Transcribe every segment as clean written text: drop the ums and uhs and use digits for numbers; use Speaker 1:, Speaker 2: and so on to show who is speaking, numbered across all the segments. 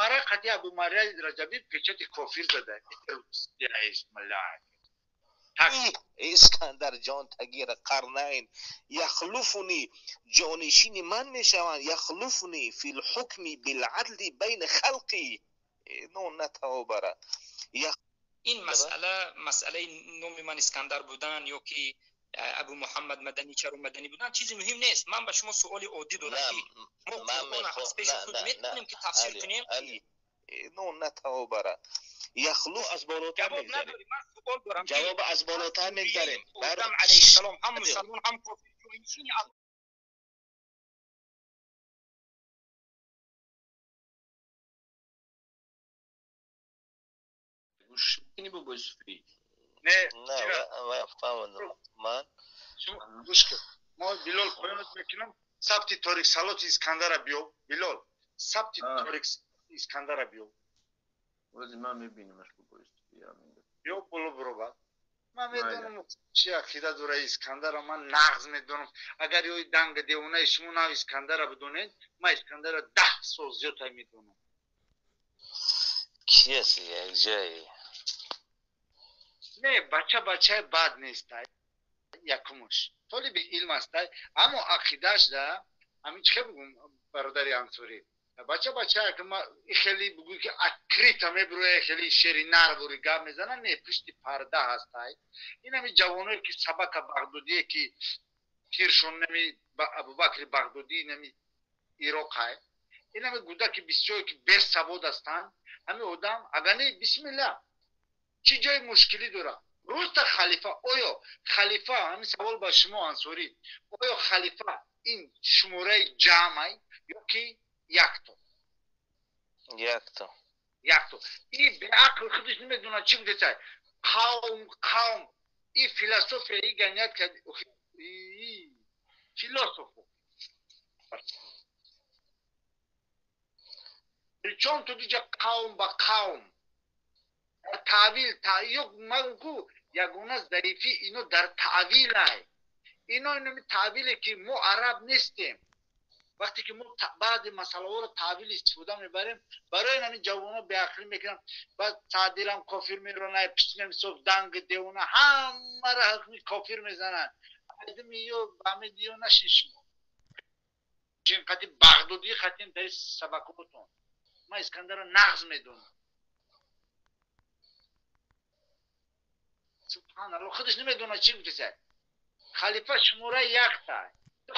Speaker 1: мара қати Абу Мария Раҷабӣ печати кофир зада.
Speaker 2: Искандар ҷон тагира қарнайн яхлуфуни ҷонишини ман мешаванд, яхлуфуни фил ҳукми билъадли байна халқи нон натавобара.
Speaker 3: Ин масъала, масъалаи номи ман Искандар будан ё ки Абу Муҳаммад Маданӣ чаро маданӣ будан чизи муҳим нест. Ман ба шумо суоли оддӣ додам ки мо Қуръонро аз пеши худ метавонем ки тафсир кунем.
Speaker 2: Нон натавобара. Яхлу аз болотар мегзарем. Ҷавоб аз болотар мегзарем.
Speaker 3: Одам алайҳиссалом ҳам мусалмон ҳам кофир ҷойнишини
Speaker 4: гӯш мекунӣ бобои Суфӣ?
Speaker 1: Не,
Speaker 2: не, фаҳмидам ман.
Speaker 1: Гӯш кун. Мо Билол поёнат мекунам. Сабти Торик Салоти Искандара биё. Билол, сабти Торик Искандара биё.
Speaker 4: Ози ман мебинамаш бобои Суфӣ.
Speaker 1: Биё боло биро бад. Ман медонам чи ақида дора Искандара, ман нағз медонам. Агар ёи данга девонаи шумо нав Искандара бидонед, ман Искандара 10 сол зиёдтар медонам.
Speaker 2: Ки аст якҷое?
Speaker 1: Не, бача бачаи бад нест, якумуш. Толиби илм аст, аммо ақидаш да, ҳамин чӣ бигӯм бародари Ансорӣ. Бача бача хеле бигӯй ки открыто мебироя, хеле шери нар бури гап мезана, не, пушти парда ҳастай. Ин ҳами ҷавоное ки сабака Бағдодие ки пиршон нами Абубакри Бағдодӣ нами Ироқай. Ин ҳами гудаки бисёре ки бесавод ҳастанд, ҳами одам агар не бисмилла чӣ ҷои мушкилӣ дорад? Рӯста халифа, оё халифа, ҳамин савол ба шумо Ансорӣ, оё халифа ин шумораи ҷамъай ё ки якто?
Speaker 2: Якто.
Speaker 1: Якто. И беақл худаш намедонад чӣ гуфтесай. Қавм, қавм. И философия и ганият кард. Философо. Причём тут иҷа қавм ба қавм? Таъвил, ё магу ягона заифӣ ино дар таъвилай. Ино инами таъвиле ки мо араб нестем. Вақте ки мо баъзе масъалаҳоро таъвил истифода мебарем, барои ҳамин ҷавоно беақлӣ мекунанд. Баъд Саъдирам кофир меронад, пишнам соф данг девона ҳамаро ҳукми кофир мезананд. Айдами ё бамеди ё нашин шумо. Қати Бағдодӣ қатин дар сабакотон. Ман Искандарро нағз медонам. Субҳаналлоҳ, худаш намедонад чӣ гуфтесай. Халифа шумораи якта.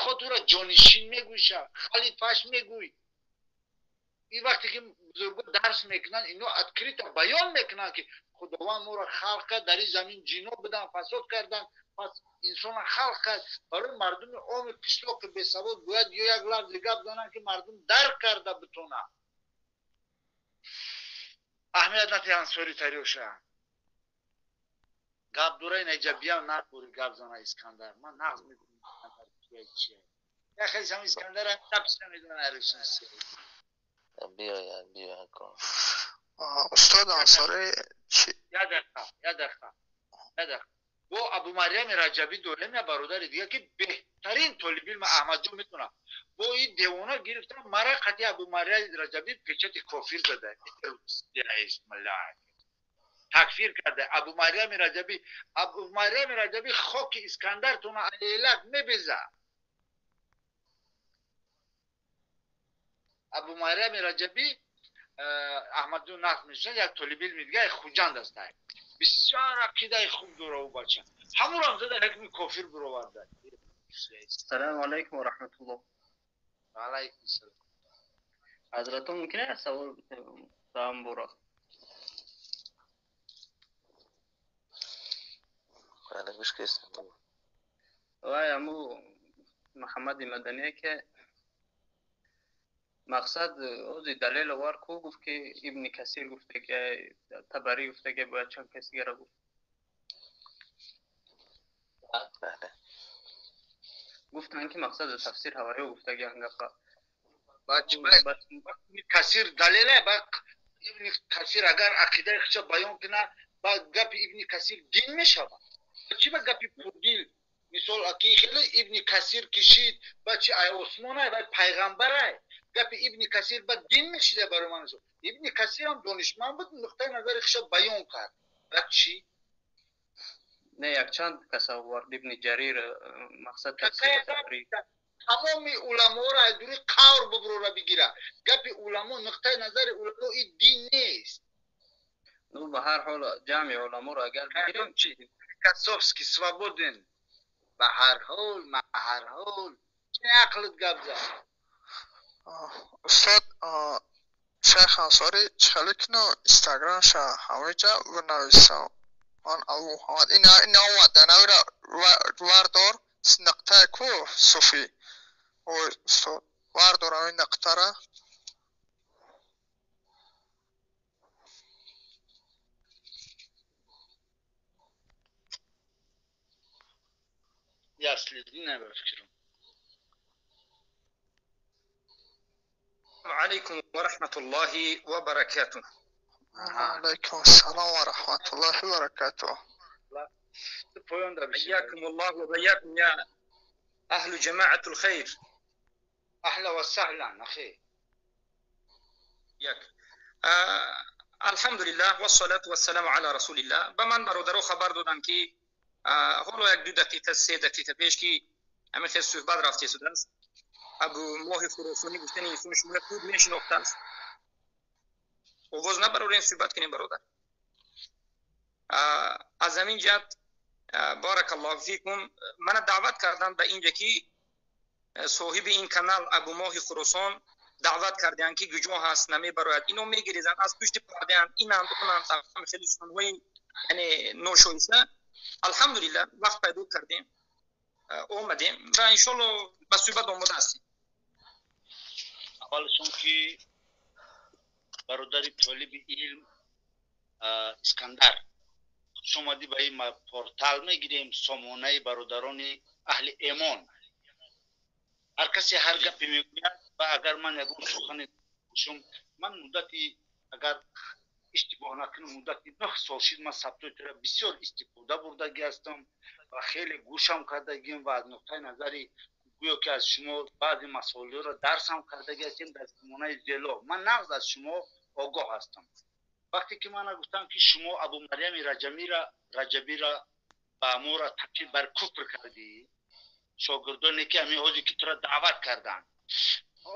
Speaker 1: Хотура ҷонишин мегӯйша, халифаш мегӯй. Ин вақте ки бузурго дарс мекунанд, ино открыто баён мекунанд ки Худованд моро халқ кард, дар ин замин ҷино буданд, фасод карданд, пас инсонро халқ кард. Барои мардуми оми қишлоқи бесавод бояд ё як лафзи гап зананд ки мардум дарк карда битонад. Аҳамият нати Ансори тариёша. Гап дора ин эҷабиям набури гап зана Искандар. Ман нағз медонам Искандар кия чия. Я хеле сам Искандар напс намедонам аришин.
Speaker 2: Биёяд, биёяд кун.
Speaker 5: Устод Ансори чи?
Speaker 1: Я дақиқа, я дақиқа. Я дақиқа. Бо Абу Марьями Раҷабӣ дорем я бародари дига ки беҳтарин толибилм Аҳмадҷон метонад. Бо ин девона гирифта мара қати Абу Марьями Раҷабӣ печати кофир зада. Такфир карда. Абу Марьями Раҷабӣ, Абу Марьями Раҷабӣ хоки Искандар туна алелак мебеза. Абу Марьями Раҷабӣ Аҳмадҷон нақл мешавад, як толибилми дига Хуҷанд аст. Бисёр ақидаи хуб дора ӯ бача. Ҳамонам зада ҳукми кофир бироварда.
Speaker 6: Ассалому алайкум ва раҳматуллоҳ.
Speaker 1: Ва алайкум ассалом.
Speaker 6: Ҳазратон мумкин аст савол даам бура?
Speaker 2: Бале, гӯш кунед.
Speaker 6: Вай аму Муҳаммади Мадание ки мақсад ози далел овар ку гуфт ки Ибни Касир гуфта ки Табарӣ гуфта ки бояд чанд каси дигара гуфт. Гуфтанд ки мақсад тафсир ҳаваё гуфта ки ангапа.
Speaker 1: Ибни Касир далеле, ба Ибни Касир агар ақидаи худша баён кунад, ба гапи Ибни Касир дин мешавад. Чӣ ба гапи пурдил? Мисол ки хеле Ибни Касир кишид, ба чи ай Осмонай, вай пайғамбарай. Гапи Ибни Касир ба дин мешида барои ман. Ибни Касир ҳам донишманд буд, нуқтаи назари худша баён кард. Баъд чӣ?
Speaker 6: Не, якчанд кас овард, Ибни Ҷарир, мақсад тафсири Табарӣ.
Speaker 1: Тамоми уламоро аз дури қавр буброра бигира. Гапи уламо, нуқтаи назари уламо ин дин нест.
Speaker 6: Ну, ба ҳар ҳол ҷамъи уламоро агар бигирем, чи?
Speaker 1: Касовский свободен. Ба ҳар ҳол, ма ҳар ҳол. Чи ақлат гап зад?
Speaker 5: Устод, Шайх Ансорӣ чӣ хеле кино Инстаграмша ҳамаҷа бинависам. Ман Абу Муҳаммад ина омада навира вардор нуқтае ку суфӣ. Ой, устод, вардор ҳамин нуқтара.
Speaker 1: Яслидин ба фикрам.
Speaker 3: عليكم ورحمة الله وبركاته.
Speaker 5: وعليكم السلام ورحمة الله وبركاته.
Speaker 3: حياكم الله وبياكم يا أهل جماعة الخير.
Speaker 1: أهلا وسهلا أخي.
Speaker 3: ياك. الحمد لله والصلاة والسلام على رسول الله. به من برادرو خبر دادن که حالا یک دو دقیقه سه دقیقه پیش که همین خیلی صحبت رفته شده است. ابو ماه خراسانی گفتن انسان شما خوب میشناخته است. آواز نبرارین صحبت کنیم برادر. از همین جهت بارک الله فیکم من دعوت کردن به اینجا که صاحب این کانال ابو ماه خراسان دعوت کردن که کجا هست نمیبراید اینو میگریزن از پشت پرده اند اینند اونند خیلی سخنهای یعنی ناشایسته. الحمدلله وقت پیدا کردیم اومدیم و انشالله به صحبت آماده هستیم.
Speaker 1: اولشون که برادر طالب علم اسکندر خوش اومدی به این پورتال میگیریم سامانه برادران اهل ایمان. هر کسی هر گپی میگوید و اگر من یگون سخن گوشم، من مدتی اگر اشتباه نکنم مدتی 9 سال شد من ثبت‌های تو را بسیار استفاده بردگی هستم و خیلی گوشم کردگیم و از نقطه نظری گویا که از شما بعضی مسائل را درس هم کردگی هستیم در زمانه زلا. من نقض از شما آگاه هستم. وقتی که من گفتم که شما ابو مریم رجبی را به ما را تکفیر بر کفر کردی، شاگردانی که همین حوزی که تو را دعوت کردن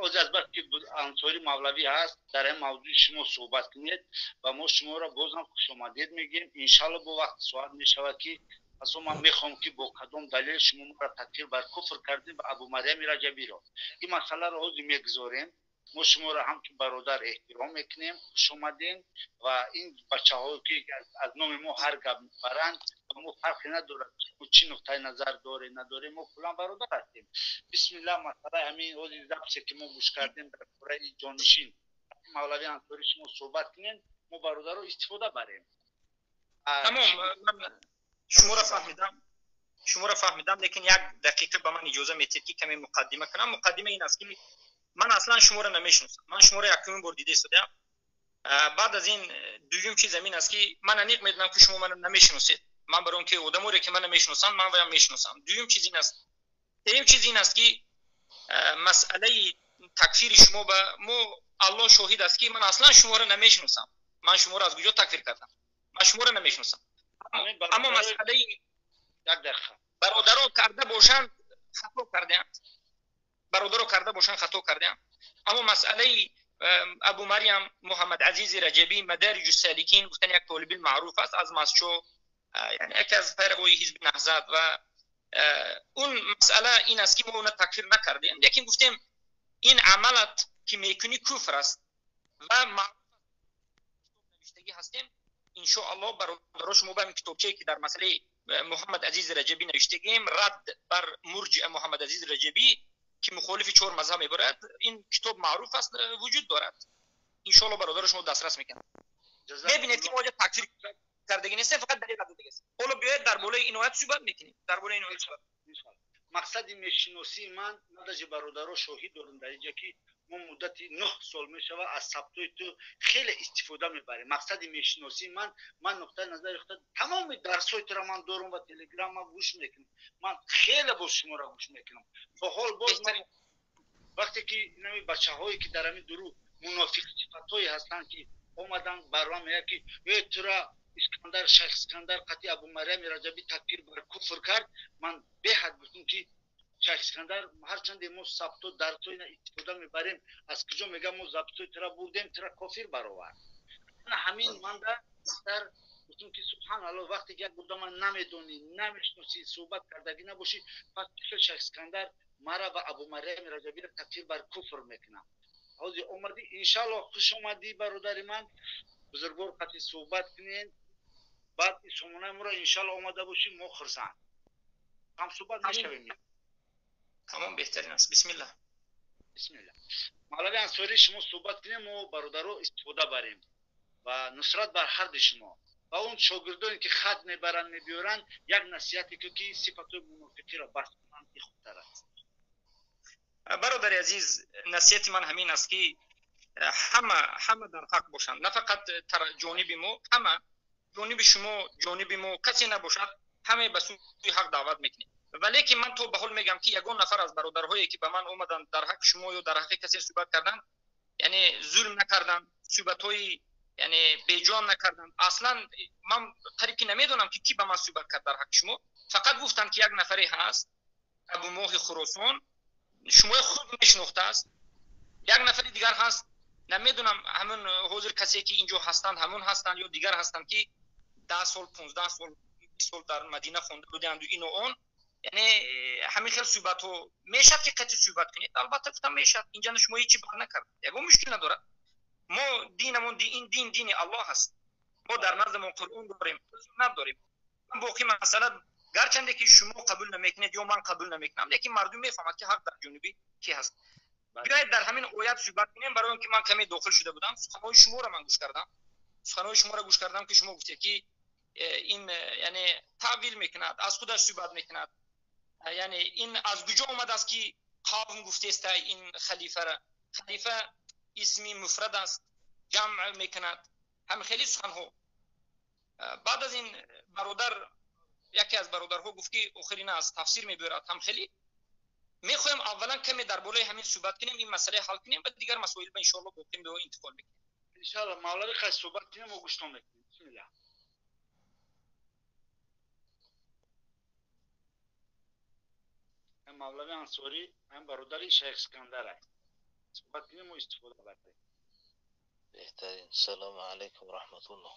Speaker 1: از از بس که انصاری مولوی هست در این موضوع شما صحبت کنید و ما شما را بازم خوش آمدید میگیم. انشالله با وقت ساعت میشود که اصلا من میخوام که با کدام دلیل شما ما را تکفیر بر کفر کردیم و ابو مریم رجبی را. این مسئله را حوزی میگذاریم. ما شما را همچون برادر احترام میکنیم، خوش آمدین و این بچه ها که از نام ما هر گپ میبرند و ما فرقی ندارد ما چی نقطه نظر داره نداره، ما کلا برادر هستیم. بسم الله. مسئله همین حوزی ضبط که ما گوش کردیم در باره جانشین مولوی انصاری شما صحبت کنین، ما برادر رو استفاده بریم.
Speaker 3: تمام. من شما را فهمیدم، لیکن یک دقیقه به من اجازه میتید که کمی مقدمه کنم. مقدمه این است که من اصلا شما را نمیشناسم، من شما را یکمین بار دیده شدم. بعد از این دوم چیز این است که من انیق میدونم که شما من نمیشناسید. من برای اون که آدمو را که من نمیشناسم من وایم میشناسم. دوم چیز این است. سوم چیز این است که مسئله تکفیر شما به مو الله شاهد است که من اصلا شما را نمیشناسم. من شما را از کجا تکفیر کردم؟ من شما را نمیشناسم. اما مسئله
Speaker 1: یک دقیقه
Speaker 3: برادران کرده باشند خطا کرده‌اند. برادرو کرده باشن خطا کردن. اما مسئله ابو مریم محمد عزیز رجبی مدارج السالکین گفتن یک طالب معروف است از مسجو، یعنی یکی از پیروای حزب نهضت و اون مسئله این است که ما اون تکفیر نکردیم، لیکن گفتیم این عملت که میکنی کفر است و معروف نوشتگی هستیم. ان شاء الله برادرای شما به این کتابچه که در مسئله محمد عزیز رجبی نوشتگیم رد بر مرجع محمد عزیز رجبی که مخالف چهار مذهب میبرد، این کتاب معروف است وجود دارد. ان شاء الله برادر شما دسترس میکنه. میبینید که ما اینجا تکفیر کردگی نیست، فقط دلیل دادگی است. حالا بیاید در بالای این آیت صحبت میکنیم. در بالای این آیت صحبت.
Speaker 1: مقصد میشناسی من نداشت برادرها شاهد دارم در اینجا که ما مدت 9 سال میشود از ثبت‌های تو خیلی استفاده میبریم. مقصد میشناسی من نقطه نظر خود تمام درس‌های تو را من دارم و تلگرام ما گوش میکنم. من خیلی با شما را گوش میکنم. با حال باز من وقتی که نمی بچه‌هایی که در همین درو мунофиқ сифатҳое ҳастанд, ки омаданд барва мегӯяд, ки э тура Искандар, Шайх Искандар қати Абу Марьями Раҷабӣ такфир бар куфр кард. Ман беҳад гуфтам, ки Шайх Искандар ҳарчанде мо сабто дарсо ина истифода мебарем, аз куҷо мегӯям мо забтои тура бурдем, тура кофир баровард. Ҳамин манда дар гуфтам, ки субҳаналлоҳ, вақте ки як одама намедонӣ, намешиносӣ, суҳбат кардагӣ набошӣ, пас чӣ Шайх Искандар мара ва Абу Марьями Раҷабиро такфир бар куфр мекунам. Ҳозир омадӣ, иншааллоҳ, хуш омадӣ, бародари ман, бузургвор қати суҳбат кунед. Баъд сомонаи моро иншааллоҳ омада бошӣ, мо хурсанд ҳамсуҳбат мешавем.
Speaker 3: Тамом, беҳтарин аст. Бисмиллаҳ.
Speaker 1: Бисмиллаҳ. Мавлави Ансорӣ, шумо суҳбат кунем, мо бародаро истифода барем ва нусрат бар ҳарди шумо ва он шогирдоне, ки хат мебаранд, мебиёранд, як насиҳате ки сифатҳои мунофиқиро бас кунанд, ин хубтар аст.
Speaker 3: Бародари азиз, насиҳати ман ҳамин аст, ки ҳама дар ҳақ бошанд, на фақат ҷониби мо, ҳама ҷониби шумо, ҷониби мо, касе набошад, ҳама ба сӯи ҳақ даъват мекунем. Валекин ман то ба ҳол мегӯям, ки ягон нафар аз бародарҳое, ки ба ман омаданд, дар ҳаққи шумо ё дар ҳаққи касе суҳбат карданд, яъне зулм накарданд, суҳбатҳои яъне беҷон накарданд. Аслан ман қариб ки намедонам, ки кӣ ба ман суҳбат кард дар ҳаққи шумо. Фақат гуфтанд, ки як нафаре ҳаст, Абу Моҳи Хуросон, шумои худ мешинохтааст. Як нафари дигар ҳаст, намедонам ҳамон ҳозир касе, ки инҷо ҳастанд, ҳамон ҳастанд ё дигар ҳастанд, ки 10 сол, 15 сол, 20 сол дар Мадина хонда буданд ину он. Яъне ҳамин хел суҳбатҳо мешавад, ки қатъи суҳбат кунед. Албатта, гуфтам, мешавад. Инҷа шумо ҳеҷ чи бад накард, ягон мушкил надорад. Мо динамон ин дин дини Аллоҳ аст. Мо дар наздамон Қуръон дорем, суннат дорем. Боқӣ масъала, гарчанде ки шумо қабул намекунед ё ман қабул намекунам, лекин мардум мефаҳмад, ки ҳақ дар ҷониби ки ҳаст. Биёед дар ҳамин оят суҳбат кунем, барои он ки ман каме дохил шуда будам, суханҳои шуморо ман гӯш кардам, суханҳои шуморо гӯш кардам, ки шумо гуфтед, ки ин яъне таъвил мекунад, аз худаш суҳбат мекунад. Яъне ин аз куҷо омадааст, ки қавм гуфтеста ин халифара? Халифа исми муфрад аст, ҷамъ мекунад. Ҳам хеле суханҳо. Баъд аз ин бародар, яке аз бародарҳо гуфт, ки охирина аз тафсир мебиёрад. Ҳам хеле мехоҳем аввалан каме дар болои ҳамин суҳбат кунем, ин масъалаи ҳал кунем ва дигар масоил ба иншоаллоҳ боқӣ ба интиқол мекунем.
Speaker 1: Иншоаллоҳ, мавлави, хай суҳбат кунем, мо гӯштон мекунем. Бисмиллаҳ. Мавлави Ансорӣ ҳам бародари Шайх Искандар аст. Суҳбат кунем, мо истифода барем.
Speaker 2: Беҳтарин. Салому алайкум раҳматуллоҳ.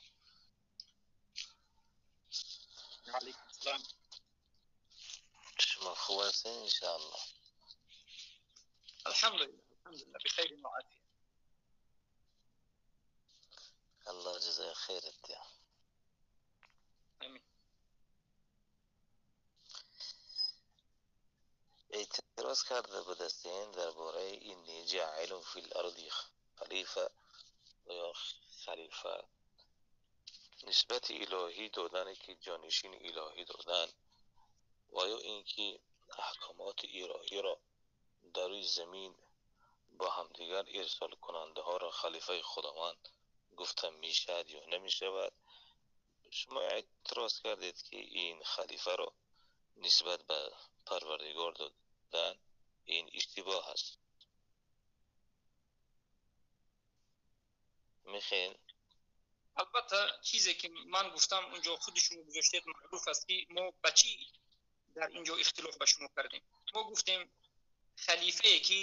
Speaker 3: Алайкум салом.
Speaker 2: شما خوب هستین انشاءالله؟
Speaker 3: الحمدلله، الحمدلله، بخیر و عافیه.
Speaker 2: الله جزای خیرت ده.
Speaker 3: آمین.
Speaker 2: اعتراض کرده بودستین درباره اینی جاعل فی الارض خلیفه و یا خلیفه نسبت الهی دادن که جانشین الهی دادن و یا اینکه احکامات الهی را در روی زمین با همدیگر ارسال کننده ها را خلیفه خداوند گفته میشود یا نمیشود. شما اعتراض کردید که این خلیفه را نسبت به پروردگار دادن این اشتباه است. میخواین؟
Speaker 3: Албатта, чизе ки ман гуфтам, унҷо худи шумо гузоштед, маъруф аст, ки мо ба чӣ дар инҷо ихтилоф ба шумо кардем. Мо гуфтем, халифае ки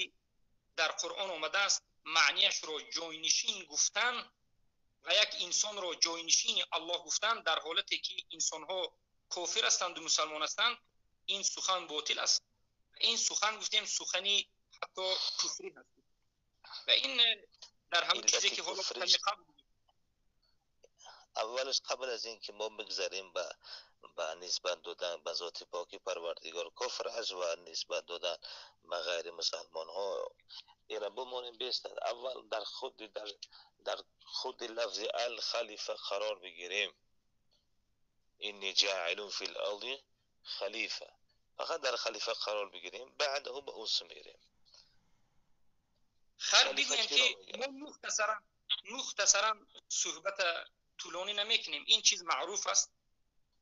Speaker 3: дар Қуръон омадааст, маънияшро ҷойнишин гуфтан ва як инсонро ҷойнишини Аллоҳ гуфтан дар ҳолате ки инсонҳо кофир ҳастанду мусалмон ҳастанд, ин сухан ботил аст. Ин сухан, гуфтем, сухани ҳатто куфрӣ ҳаст. Ва ин дар ҳамон чизе ки ҳоло каме қабл
Speaker 2: اولش قبل از اینکه ما بگذریم به نسبت دادن به ذات پاکی پروردگار کفر است و نسبت دادن به غیر مسلمان ها، ایرا بمانیم بیستد. اول در خود لفظ الخلیفه قرار بگیریم. اینی جاعل فی الارض خلیفه، فقط در خلیفه قرار بگیریم، بعد به اون میریم.
Speaker 3: خیر، بگویم که ما مختصرا مختصرا صحبت طولانی نمیکنیم. این چیز معروف است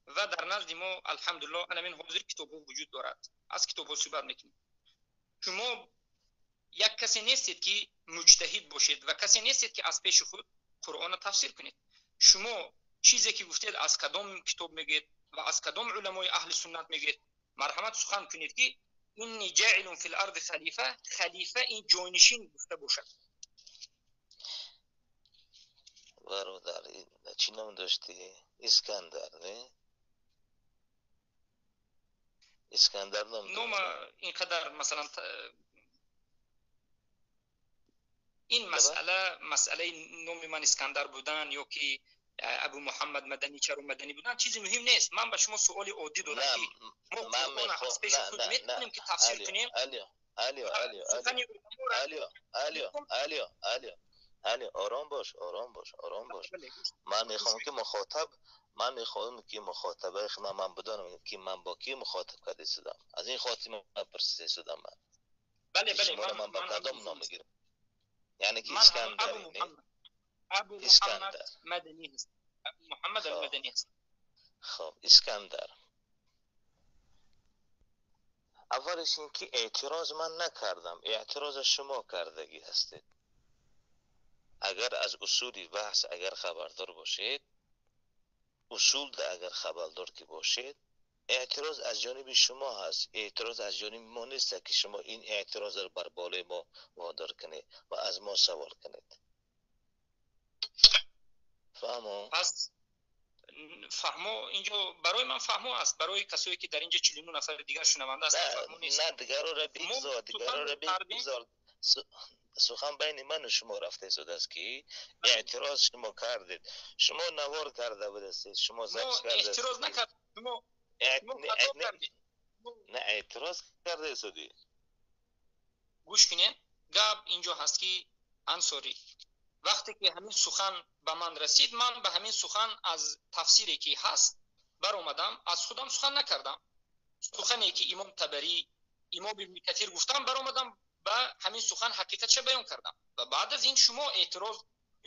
Speaker 3: و در نزد ما الحمدلله همین حاضر کتاب ها وجود دارد، از کتاب ها صحبت میکنیم. شما як касе нестед ки муҷтаҳид бошед ва касе нестед ки аз пеши худ Қуръонро тафсир кунед. Шумо чизе ки гуфтед аз кадом китоб мегӯед ва аз кадом уламои аҳли суннат мегӯед? Марҳамат сухан кунед ки инни ҷаилун фил арди халифа, халифа ин ҷойнишин гуфта бошад.
Speaker 2: Бародар, чӣ ном доштӣ? Искандар, не? Искандар ном
Speaker 3: нома инқадар масалан ин масъала, масъалаи номи ман Искандар будан ё ки Абу Муҳаммад Маданӣ чаро маданӣ будан чизи муҳим нест. Ман ба шумо суоли оддӣ додам ки мо Қуръонро аз пеши худ метавонем ки тафсир кунем.
Speaker 2: Алё, алё, алё, алё, алё, алё, алё, алё, ором бош, ором бош, ором бош. Ман мехоҳам ки мухотаб, ман мехоҳам ки мухотабаи худам ман бидонам ки ман бо кӣ мухотаб карда истодам. Аз ин хотир ман пурсида истодам ман.
Speaker 3: Бале, бале,
Speaker 2: шуморо ман ба кадом ном мегирам? Яъне ки
Speaker 3: ман
Speaker 2: Искандари, не?
Speaker 3: Абу Муҳаммад Маданӣ ҳаст. Абу Муҳаммад ал-Маданӣ ҳаст.
Speaker 2: Хоб, Искандар. Аввалаш ин ки эътироз ман накардам, эътироз шумо кардагӣ ҳастед. Агар аз усули баҳс агар хабардор бошед, усул агар хабардор ки бошед, эътироз аз ҷониби шумо ҳаст, эътироз аз ҷониби мо нест ки шумо ин эътирозро бар болои мо водор кунед ва аз мо савол кунед. Фаҳмо?
Speaker 3: Пас фаҳмо инҷо барои ман фаҳмо аст, барои касое ки дар инҷо 49 нафари дигар шунаванда ҳастанд фаҳмо нест.
Speaker 2: На, дигарро бигзор, дигарро бигзор. Сухан байни ман ва шумо рафта истодааст ки эътироз шумо кардед, шумо навор карда будастед, шумо запис карда.
Speaker 3: Эътироз накардем, шумо хато кардед.
Speaker 2: На, эътироз карда истодӣ.
Speaker 3: Гӯш кунед, гап инҷо ҳаст ки Ансорӣ вақте ки ҳамин сухан ба ман расид, ман ба ҳамин сухан аз тафсире ки ҳаст баромадам, аз худам сухан накардам. Сухане ки имом Табарӣ, имом Ибни Касир гуфтам, баромадам ба ҳамин сухан ҳақиқатша баён кардам. Ва баъд аз ин шумо эътироз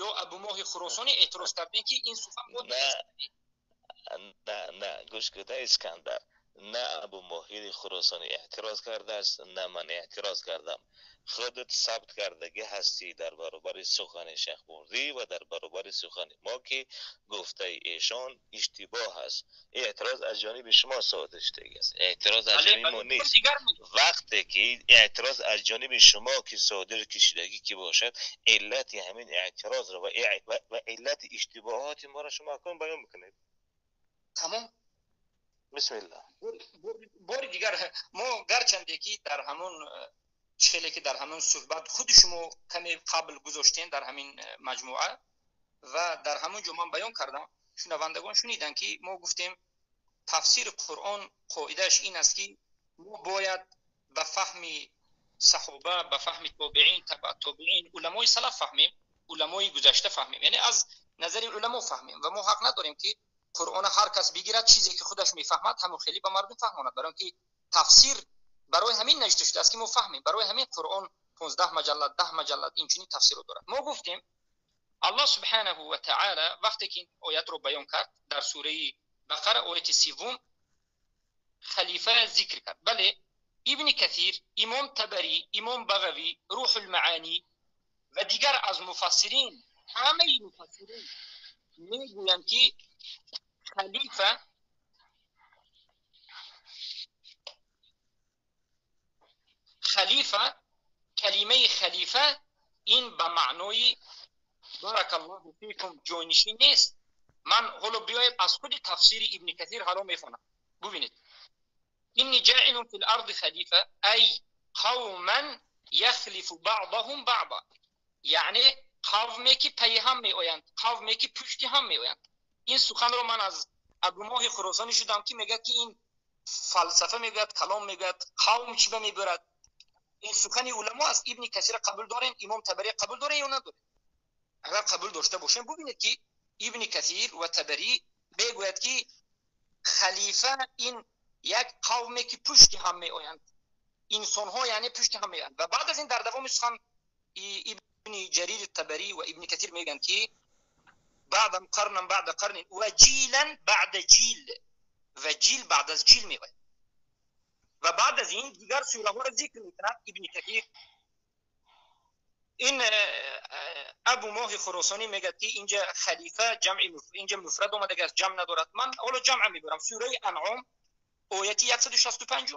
Speaker 3: ё Абу Моҳи Хуросонӣ эътироз кардем ки ин сухан бо
Speaker 2: на, на, на, гӯш кунед Искандар, на Абу Моҳири Хуросонӣ эътироз кардааст, на ман эътироз кардам. Худат сабт кардагӣ ҳастӣ дар баробари сухани Шайхбурдӣ ва дар баробари сухани мо ки гуфтаи эшон иштибоҳ аст. Эътироз аз ҷониби шумо содир шудагиаст, эътироз аз ҷониби мо нест. Вақте ки эътироз аз ҷониби шумо ки содир кишидагӣ ки бошад, иллати ҳамин эътирозро ва иллати иштибоҳоти моро шумо акнун баён мекунед.
Speaker 3: Тамом.
Speaker 2: Бисмиллаҳ.
Speaker 3: Бори дигар мо гарчанде ки дар ҳамон хеле ки дар ҳамон суҳбат худи шумо каме қабл гузоштем дар ҳамин маҷмӯа ва дар ҳамон ҷо ман баён кардам, шунавандагон шуниданд ки мо гуфтем тафсири Қуръон қоидааш ин аст ки мо бояд ба фаҳми саҳоба, ба фаҳми тобеин, табаъ тобеин, уламои салаф фаҳмем, уламои гузашта фаҳмем, яъне аз назари уламо фаҳмем ва мо ҳақ надорем ки Қуръонро ҳар кас бигирад чизе ки худаш мефаҳмад ҳамон хеле ба мардум фаҳмонад, барои инки тафсир барои ҳамин навишта шудааст ки мо фаҳмем. Барои ҳамин Қуръон 15 маҷаллад, 10 маҷаллад инчунин тафсирро дорад. Мо гуфтем Аллоҳ субҳанаҳу ва таъола вақте ки ин оятро баён кард дар сураи Бақара ояти 3 халифа зикр кард. Бале, Ибни Касир, имом Табарӣ, имом Бағавӣ, Рӯҳул Маъонӣ ва дигар аз муфассирин, ҳамаи муфассирин мегӯянд ки халифа халифа, калимаи халифа ин ба маънои баракаллоҳу фикум ҷойнишин нест. Ман ҳоло биёед аз худи тафсири Ибни Касир ҳало мехонам. Бубинед, инни ҷаилун фил арди халифа ай қавман яхлифу баъдаҳум баъда, яъне қавме ки пайи ҳам меоянд, қавме ки пушти ҳам меоянд. Ин суханро ман аз Абу Моҳи Хуросонӣ шудам ки мегӯяд ки ин фалсафа мегӯяд, калом мегӯяд, қавм чӣ ба мебарад. Ин сухани уламо аст. Ибни Касира қабул дорем, имом Табарӣ қабул дорем ё надорем? Агар қабул дошта бошем, бубинед ки Ибни Касир ва Табарӣ мегӯяд ки халифа ин як қавме ки пушти ҳам меоянд, инсонҳо яъне пушти ҳам меоянд. Ва баъд аз ин дар давоми сухан Ибни Ҷарир Табарӣ ва Ибни Касир мегӯянд ки баъдан қарнан баъда қарнин ва ҷилан баъда ҷил, ва ҷил баъд аз ҷил меояд. Ва баъд аз ин дигар сураҳоро зикр мекунад Ибни Касир. Ин Абу Моҳи Хуросонӣ мегӯяд, ки инҷа халифа ҷамъи, инҷа муфрад омадагааст, ҷамъ надорад. Ман ҳоло ҷамъ мебарам. Сураи Анъом ояти 165,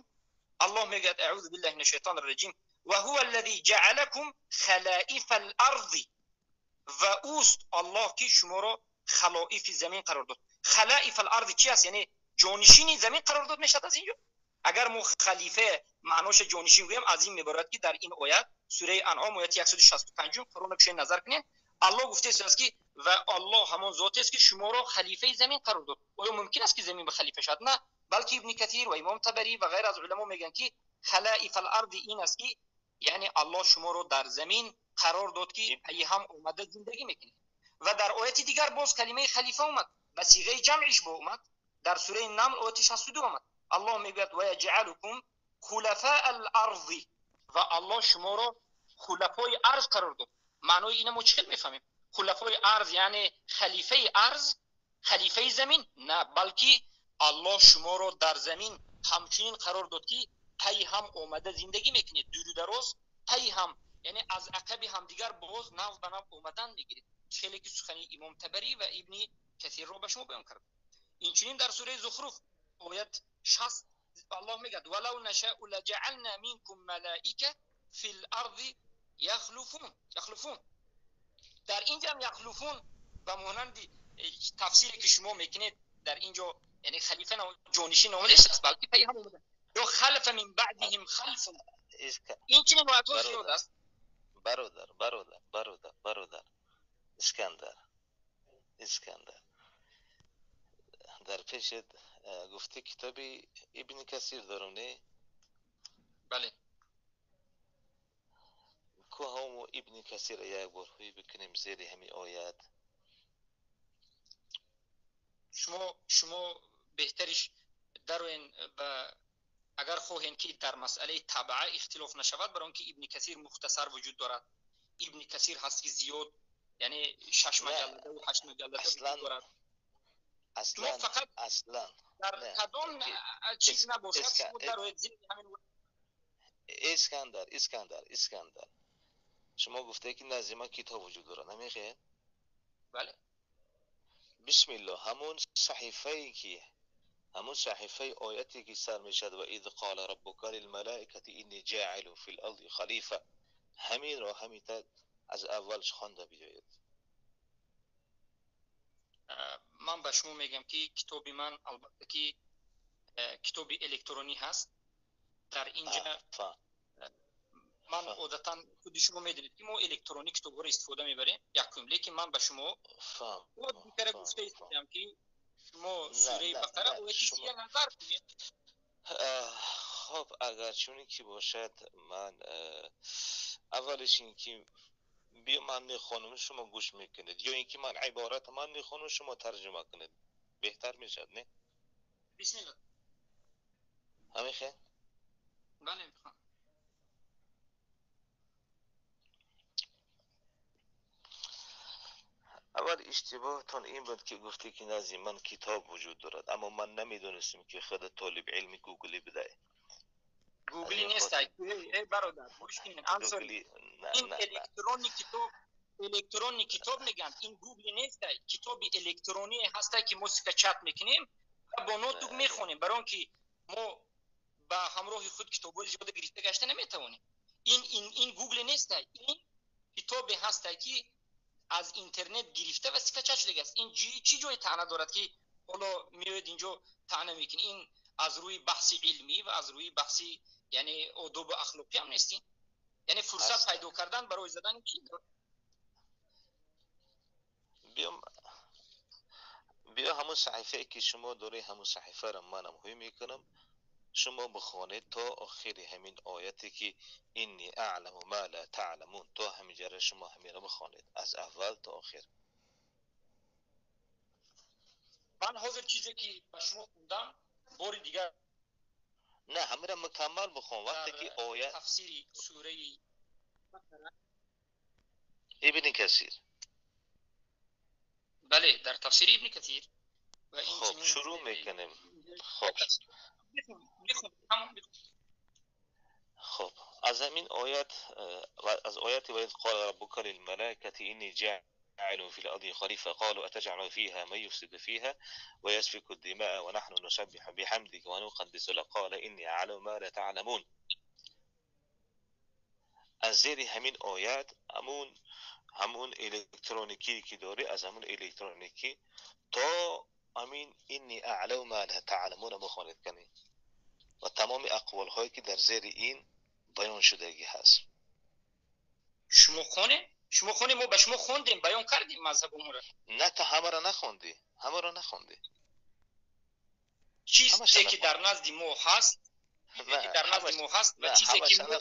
Speaker 3: Аллоҳ мегӯяд: аъузу биллаҳи минаш шайтони раҷим, ва ҳува аллази ҷаалакум халаифал арзи, ва ӯст Аллоҳ, ки шуморо халоифи замин қарор дод. Халаифал арзи чи аст? Яъне ҷонишини замин қарор дод мешавад. Аз инҷо агар мо халифа маъноша ҷонишин гӯем, аз ин мебарад, ки дар ин оят, сураи Анъом ояти 165, Қуръонро кушоед, назар кунед, Аллоҳ гуфтааст, ки ва Аллоҳ ҳамон зотест, ки шуморо халифаи замин қарор дод. Оё мумкин аст, ки замин ба халифа шавад? На, балки Ибни Касир ва Имом Табарӣ ва ғайр аз уламо мегӯянд, ки халаифал арди ин аст, ки яъне Аллоҳ шуморо дар замин қарор дод, ки пайи ҳам омада зиндагӣ мекунед. Ва дар ояти дигар боз калимаи халифа омад, ба сиғаи ҷамъиш бо омад, дар сураи Намл ояти 62 омад. Аллоҳ мегӯяд: ва яҷъалукум хулафаал арзи, ва Аллоҳ шуморо хулафои арз қарор дод. Маънои ина мо чӣ хел мефаҳмем? Хулафои арз яъне халифаи арз, халифаи замин? На, балки Аллоҳ шуморо дар замин ҳамчунин қарор дод, ки пайи ҳам омада зиндагӣ мекунед, дуру дароз пайи ҳам, яъне аз ақаби ҳамдигар боз нав ба нав омадан мегиред, хеле ки сухани Имом Табарӣ ва Ибни Касирро ба шумо баён кардам. Инчунин дар сураи Зухруф оят 60 Аллоҳ мегӯяд: валав нашау лаҷаална минкум малаика фил арзи яхлуфун. Яхлуфун дар инҷа ҳам яхлуфун ба монанди тафсире, ки шумо мекунед, дар инҷо яъне халифа ҷонишин омадааст, балки пайи ҳам омада ё халафа мин баъдиҳим халфун. Инчунин оятҳо зиёд аст.
Speaker 2: Бародар, бародар, бародар, бародар Искандар, Искандар, дар пешет гуфти китоби Ибни Касир дорам, не?
Speaker 3: Бале.
Speaker 2: Ку ҳамо Ибни Касира як бор ҳуй бикунем зери ҳамин оят.
Speaker 3: Шумо беҳтариш дароен ба, агар хоҳем, ки дар масъалаи табаа ихтилоф нашавад, барои он ки Ибни Касир мухтасар вуҷуд дорад, Ибни Касир ҳаст, ки зиёд, яъне шаш маҷалладаву ҳашт маҷаллада вуҷуд дорад.
Speaker 2: Аслан
Speaker 3: фақат
Speaker 2: аслан
Speaker 3: дар кадом чиз набошад, шумо дароед зери ҳамин.
Speaker 2: Искандар, Искандар, Искандар, шумо гуфте, ки назди ман китоб вуҷуд дорад, намехоҳед?
Speaker 3: Бале.
Speaker 2: Бисмиллоҳ, ҳамон саҳифае ки, ҳамон саҳифаи ояте ки сар мешавад ва из қола раббука лилмалаикати инни ҷоилун фил арди халифа, ҳаминро ҳамита аз аввалш хонда биёед.
Speaker 3: Ман ба шумо мегӯям, ки китоби ман албатта ки китоби электронӣ ҳаст. Дар инҷа ман одатан, худи шумо медонед, ки мо электронӣ китобҳоро истифода мебарем, якум. Лекин ман ба шумо дигара гуфта истодам, ки шумо сураи Бақара ояти 30 назар кунед.
Speaker 2: Хоб, агар чунин ки бошад, ман аввалиш ин ки биё ман мехонам, шумо гӯш мекунед, ё ин ки ман иборат ман мехонам, шумо тарҷума кунед, беҳтар мешавад, не?
Speaker 3: Бисмилла.
Speaker 2: Ҳамихе?
Speaker 3: Бале, мехонам.
Speaker 2: Аввал иштибоҳтон ин буд, ки гуфтӣ, ки назди ман китоб вуҷуд дорад, аммо ман намедонистем, ки худ толиби илми гугли будай.
Speaker 3: Гугли нест, эй бародар, гӯш кунед, ансори. Ин электронный китоб, электронный китоб мегӯянд, ин гугли нест. Китоби электронӣ ҳаста, ки мо скачать мекунем ва бо ноутбук мехонем, барои он ки мо ба ҳамроҳи худ китобҳои зиёда гирифта гашта наметавонем. Ин гугли нест, ин китобе ҳаста, ки аз интернет гирифта ва скачать шудагааст. Ин чӣ ҷои таъна дорад, ки ҳоло меоед инҷо таъна мекунед? Ин аз рӯи баҳси илмӣ ва аз рӯи баҳси яъне одобу ахлоқӣ ҳам нестин. Яъне фурсат пайдо кардан барои задани чӣ?
Speaker 2: Биё, ҳамун саҳифае, ки шумо доред, ҳамун саҳифаро манам ҳуй мекунам, шумо бихонед то охири ҳамин ояте, ки инни аъламу ма ла таъламун, то ҳаминҷара шумо ҳаминро бихонед аз аввал то охир.
Speaker 3: Ман ҳозир чизе, ки ба шумо хондам, бори дигар
Speaker 2: Не, ҳаминро мукаммал бихон, вақте ки оят
Speaker 3: тафсири сураи
Speaker 2: Ибни Касир.
Speaker 3: Бале, дар тафсири Ибни Касир ва
Speaker 2: Хоб, шурӯъ мекунем. Хоб. خب از همین آیت از آیت و اذ قال ربك للملائكة إني جاعل في الأرض خليفة قالوا أتجعل فيها من يفسد فيها ويسفك الدماء ونحن نسبح بحمدك ونقدس لك قال إني أعلم ما لا تعلمون. از زیر همین آیت همون الکترونیکی که داری، از همون الکترونیکی تا همین إني أعلم ما لا تعلمون بخوانید کنید و تمام اقوال هایی که در زیر این بیان شدگی هست.
Speaker 3: شما خونه؟ شما خونه ما به شما خوندیم، بیان کردیم مذهب امور.
Speaker 2: نه تا همه را نخوندی، همه را نخوندی.
Speaker 3: چیزی که در نزد ما هست، چیزی که در نزد ما هست و چیزی که ما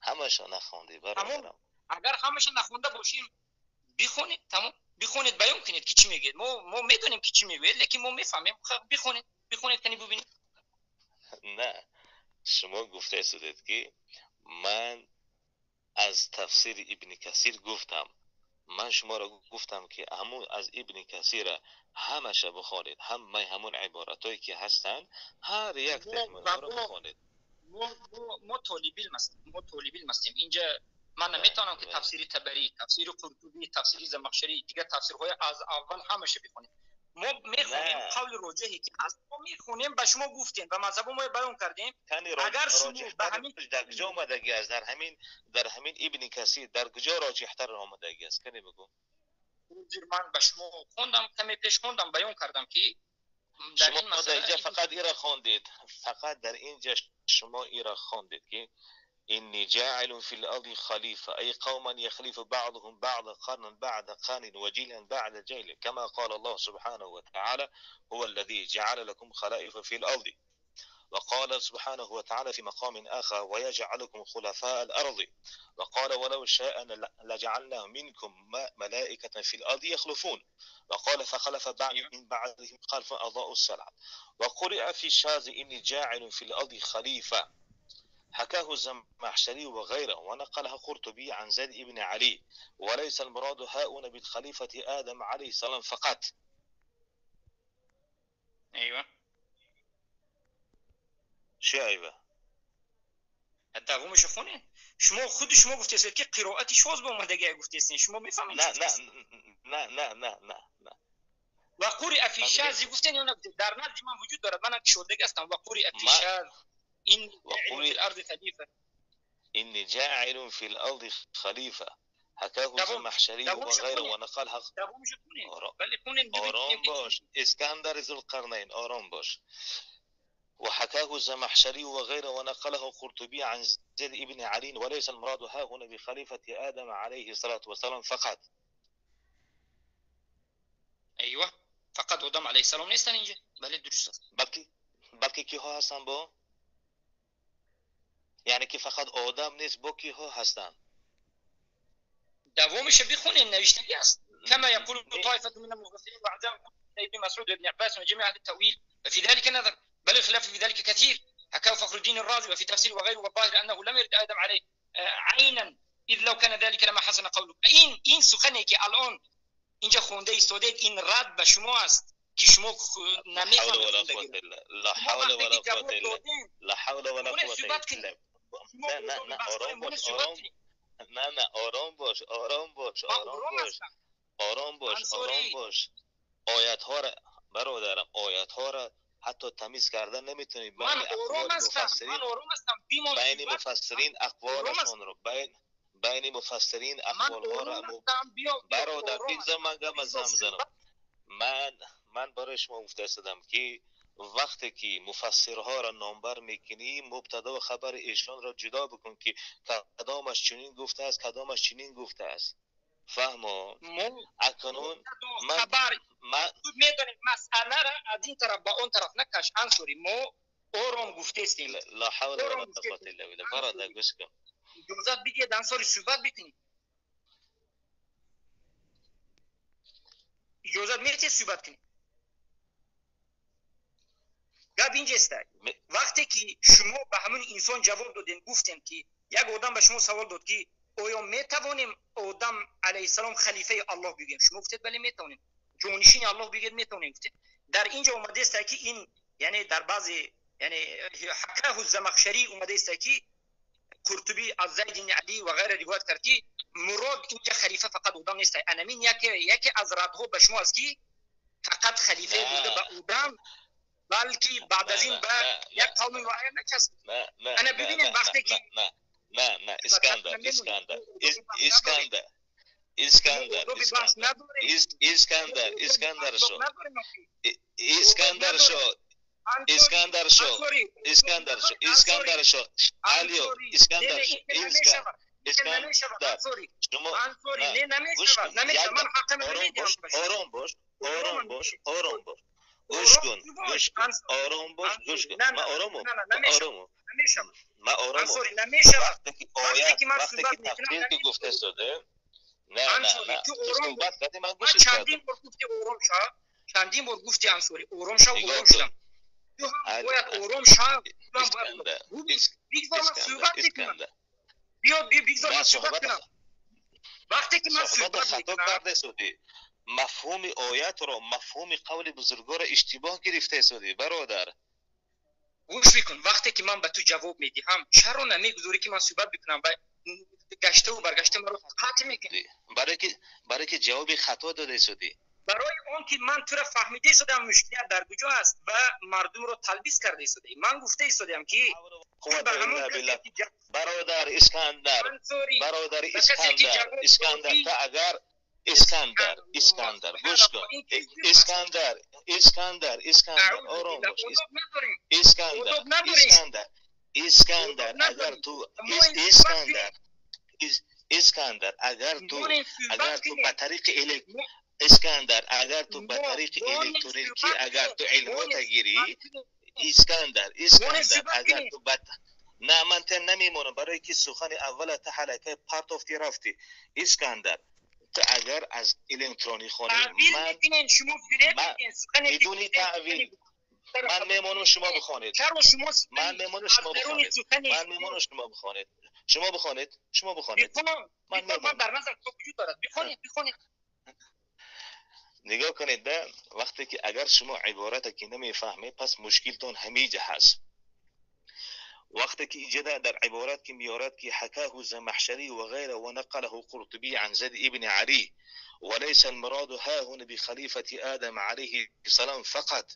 Speaker 2: همه‌اش نخوندی برادرم.
Speaker 3: اگر همه‌اش نخونده باشیم بخونید، تمام بخونید، بیان کنید که چی میگید. ما میدونیم که چی میگید، لیکن ما میفهمیم. بخونید، بخونید کنی ببینید.
Speaker 2: نه شما گفته شدید که من از تفسیر ابن کثیر گفتم، من شما را گفتم که همون از ابن کثیر همش بخوانید، هم همون عبارتایی که هستند هر یک تکمون را بخوانید.
Speaker 3: ما طالب علم هستیم، ما طالب علم هستیم. اینجا من نمیتونم که تفسیر طبری، تفسیر قرطبی، تفسیر زمخشری، دیگه تفسیرهای از اول همش بخونیم. ما میخونیم قول راجحی که هست، ما میخونیم، به شما گفتیم و مذهب ما بیان کردیم. اگر شما به همین
Speaker 2: در کجا آمدگی است؟ در همین ابن کثیر در کجا راجح‌تر آمدگی است؟ کنی بگو.
Speaker 3: من به شما خوندم، کمی پیش خوندم، بیان کردم که در این
Speaker 2: شما در اینجا فقط ایرا خواندید، فقط در اینجا شما ایرا خواندید که إني جاعل في الأرض خليفة أي قوما يخلف بعضهم بعض قرنا بعد قرن وجيلا بعد جيل كما قال الله سبحانه وتعالى هو الذي جعل لكم خلائف في الأرض، وقال سبحانه وتعالى في مقام آخر ويجعلكم خلفاء الأرض، وقال ولو شاء لجعلنا منكم ملائكة في الأرض يخلفون، وقال فخلف بعد من بعدهم خلف أضاءوا الصلاة. وقرئ في الشاذ إني جاعل في الأرض خليفة، حكاه الزمخشري وغيره، ونقلها قرطبي عن زيد بن علي، وليس المراد هاؤنا بالخليفة آدم عليه السلام فقط.
Speaker 3: أيوة
Speaker 2: شو أيوة
Speaker 3: دومش خونه شما خود شما گفتید که قرائتی شاذ به اومدگی گفتید، شما میفهمید؟
Speaker 2: نه نه نه نه نه نه نه
Speaker 3: و قرئ فی شاذ گفتین یا نه؟ در نزد من وجود دارد، من شودگی هستم. و قرئ فی شاذ إن في الأرض خليفة،
Speaker 2: إني جاعل في الأرض خليفة، حكاه الزمخشري وغيره ونقلها. آرام باش اسكندر ذو القرنين، آرام باش. وحكاه الزمخشري وغيره ونقله قرطبي عن زيد بن علي، وليس المراد ها هنا بخليفة آدم عليه الصلاة والسلام فقط.
Speaker 3: أيوة فقط آدم عليه السلام نیستن اینجا، بله درست است.
Speaker 2: بلکه کیها هستن با؟ یعنی که فقط آدم نیست، با کیها هستن؟
Speaker 3: دومش بخونین، نوشتگی است. كما يقول طائفة من المفسرين وعزاهم ابن مسعود وابن عباس وجميع أهل التأويل، ففي ذلك نظر، بل الخلاف في ذلك كثير، حكاه فخر الدين الرازي وفي تفسير وغيره، والظاهر أنه لم يرد آدم عليه عينا، إذ لو كان ذلك لما حسن قوله. این سخنی که الان اینجا خونده ایستادید این رد به شما است که شما نمیفهمید.
Speaker 2: لا حول ولا قوة الا لا حول ولا قوة الا بالله. نه نه نه آرام باش، آرام، نه نه آرام باش، آرام باش، آرام باش، آرام باش، آرام باش. آیت ها را برادرم، آیت ها را حتی تمیز کردن نمیتونی.
Speaker 3: من آرام هستم، من آرام هستم.
Speaker 2: بین مفسرین اقوالشون رو، بین مفسرین اقوال ها را برادر بگذار من گم زنم. من برای شما گفته شدم که وقتی که مفسرها را نامبر میکنی، مبتدا و خبر ایشان را جدا بکن که کدامش چنین گفته است، کدامش چنین گفته است. فهمو؟ اکنون من
Speaker 3: خبر میدونید مسئله را از این طرف با اون طرف نکش انصاری. ما آرام گفته استیم.
Speaker 2: لا حول ولا قوة الا بالله. برادر گوش کن،
Speaker 3: اجازه بدید انصاری صحبت بکنید. اجازه میدید صحبت کنید؟ گپ اینجاست. وقتی که شما به همون انسان جواب دادین، گفتین که یک آدم به شما سوال داد که آیا میتوانیم آدم علیه السلام خلیفه الله بگیم؟ شما گفتید بله میتوانیم. جانشین الله بگید میتوانیم. گفتید در اینجا اومده است که این یعنی در بعضی یعنی حکاه الزمخشری اومده است که Қуртубӣ аз Зайд ибн Алӣ ва ғайра ривоят кард, ки мурод инҷа халифа фақат одам нест. Анамин яке аз радҳо ба шумо аст, ки фақат халифа буда ба одам, балки баъд аз ин ба як қавми муайян начаспид. Ана бибинем вақте ки
Speaker 2: не, не, Искандар, Искандар, Искандар, Искандар, Искандар, Искандар шо, Искандар шо, Искандар шо, Искандар шо, Искандар шо, Алио, Искандар шо, Искандар, шумо ором бош, ором бош, ором бош, гӯш кун, гӯш кун, ором бош, гӯш кун, ман оромам, оромам, ман оромам. Вақте ки оят, вақте ки тафсир ки гуфта шуда, не, не, не, ту суҳбат кардӣ, ман гӯш кардам.
Speaker 3: Чандин бор гуфти ором шав, чандин бор гуфти Ансорӣ ором шав, ором шудам. Ту ҳам бояд ором шав, ту ҳам бояд бигзор ман суҳбат мекунам. Биё, бигзор ман суҳбат кунам. Вақте ки ман суҳбат
Speaker 2: хато карда судӣ, мафҳуми оятро, мафҳуми қавли бузургоро иштибоҳ гирифта судӣ, бародар.
Speaker 3: Гӯш бикун, вақте ки ман ба ту ҷавоб медиҳам, чаро намегузорӣ ки ман суҳбат бикунам ва гаштаву баргашта маро қатъ мекунӣ?
Speaker 2: Барое ки ҷавоби хато дода судӣ.
Speaker 3: Барои он ки ман туро фаҳмида истодам мушкилият дар куҷо аст ва мардумро талбис карда истодаӣ. Ман гуфта истодам ки
Speaker 2: бародар Искандар, бародар Искандар, Искандар, та агар Искандар, Искандар, гӯш кун, Искандар, Искандар, Искандар, ором бош, Искандар, Искандар, Искандар, агар ту Искандар, Искандар, агар ту, агар ту ба тариқи Искандар, агар ту ба тариқи электроникӣ агар ту илмота гирӣ, Искандар, Искандар, агар ту ба на ман та намемонам, барое ки сухани аввала та ҳалакаи партофти рафтӣ. Искандар, ту агар аз электронӣ хонӣ, бидуни таъвил ман мемонам, шумо бихонед. Ман мемонам, шумо бихонед. Ман мемонам, шумо бихонед. Шумо бихонед, шумо бихонед.
Speaker 3: Ман мемонам. Дар назар то вуҷуд дорад. Бихонед, бихонед.
Speaker 2: Нигоҳ кунед, да, вақте ки агар шумо ибората ки намефаҳмед, пас мушкилтон ҳамиҷа ҳаст. вақте ки иҷода дар иборат ки меорад ки ҳакаҳу Замахшарӣ ва ғайра ва нақалаҳу Қуртубӣ ан Зайд ибни Алӣ ва лайса алмуроду ҳаҳуна бихалифати Одам алайҳи салом фақат.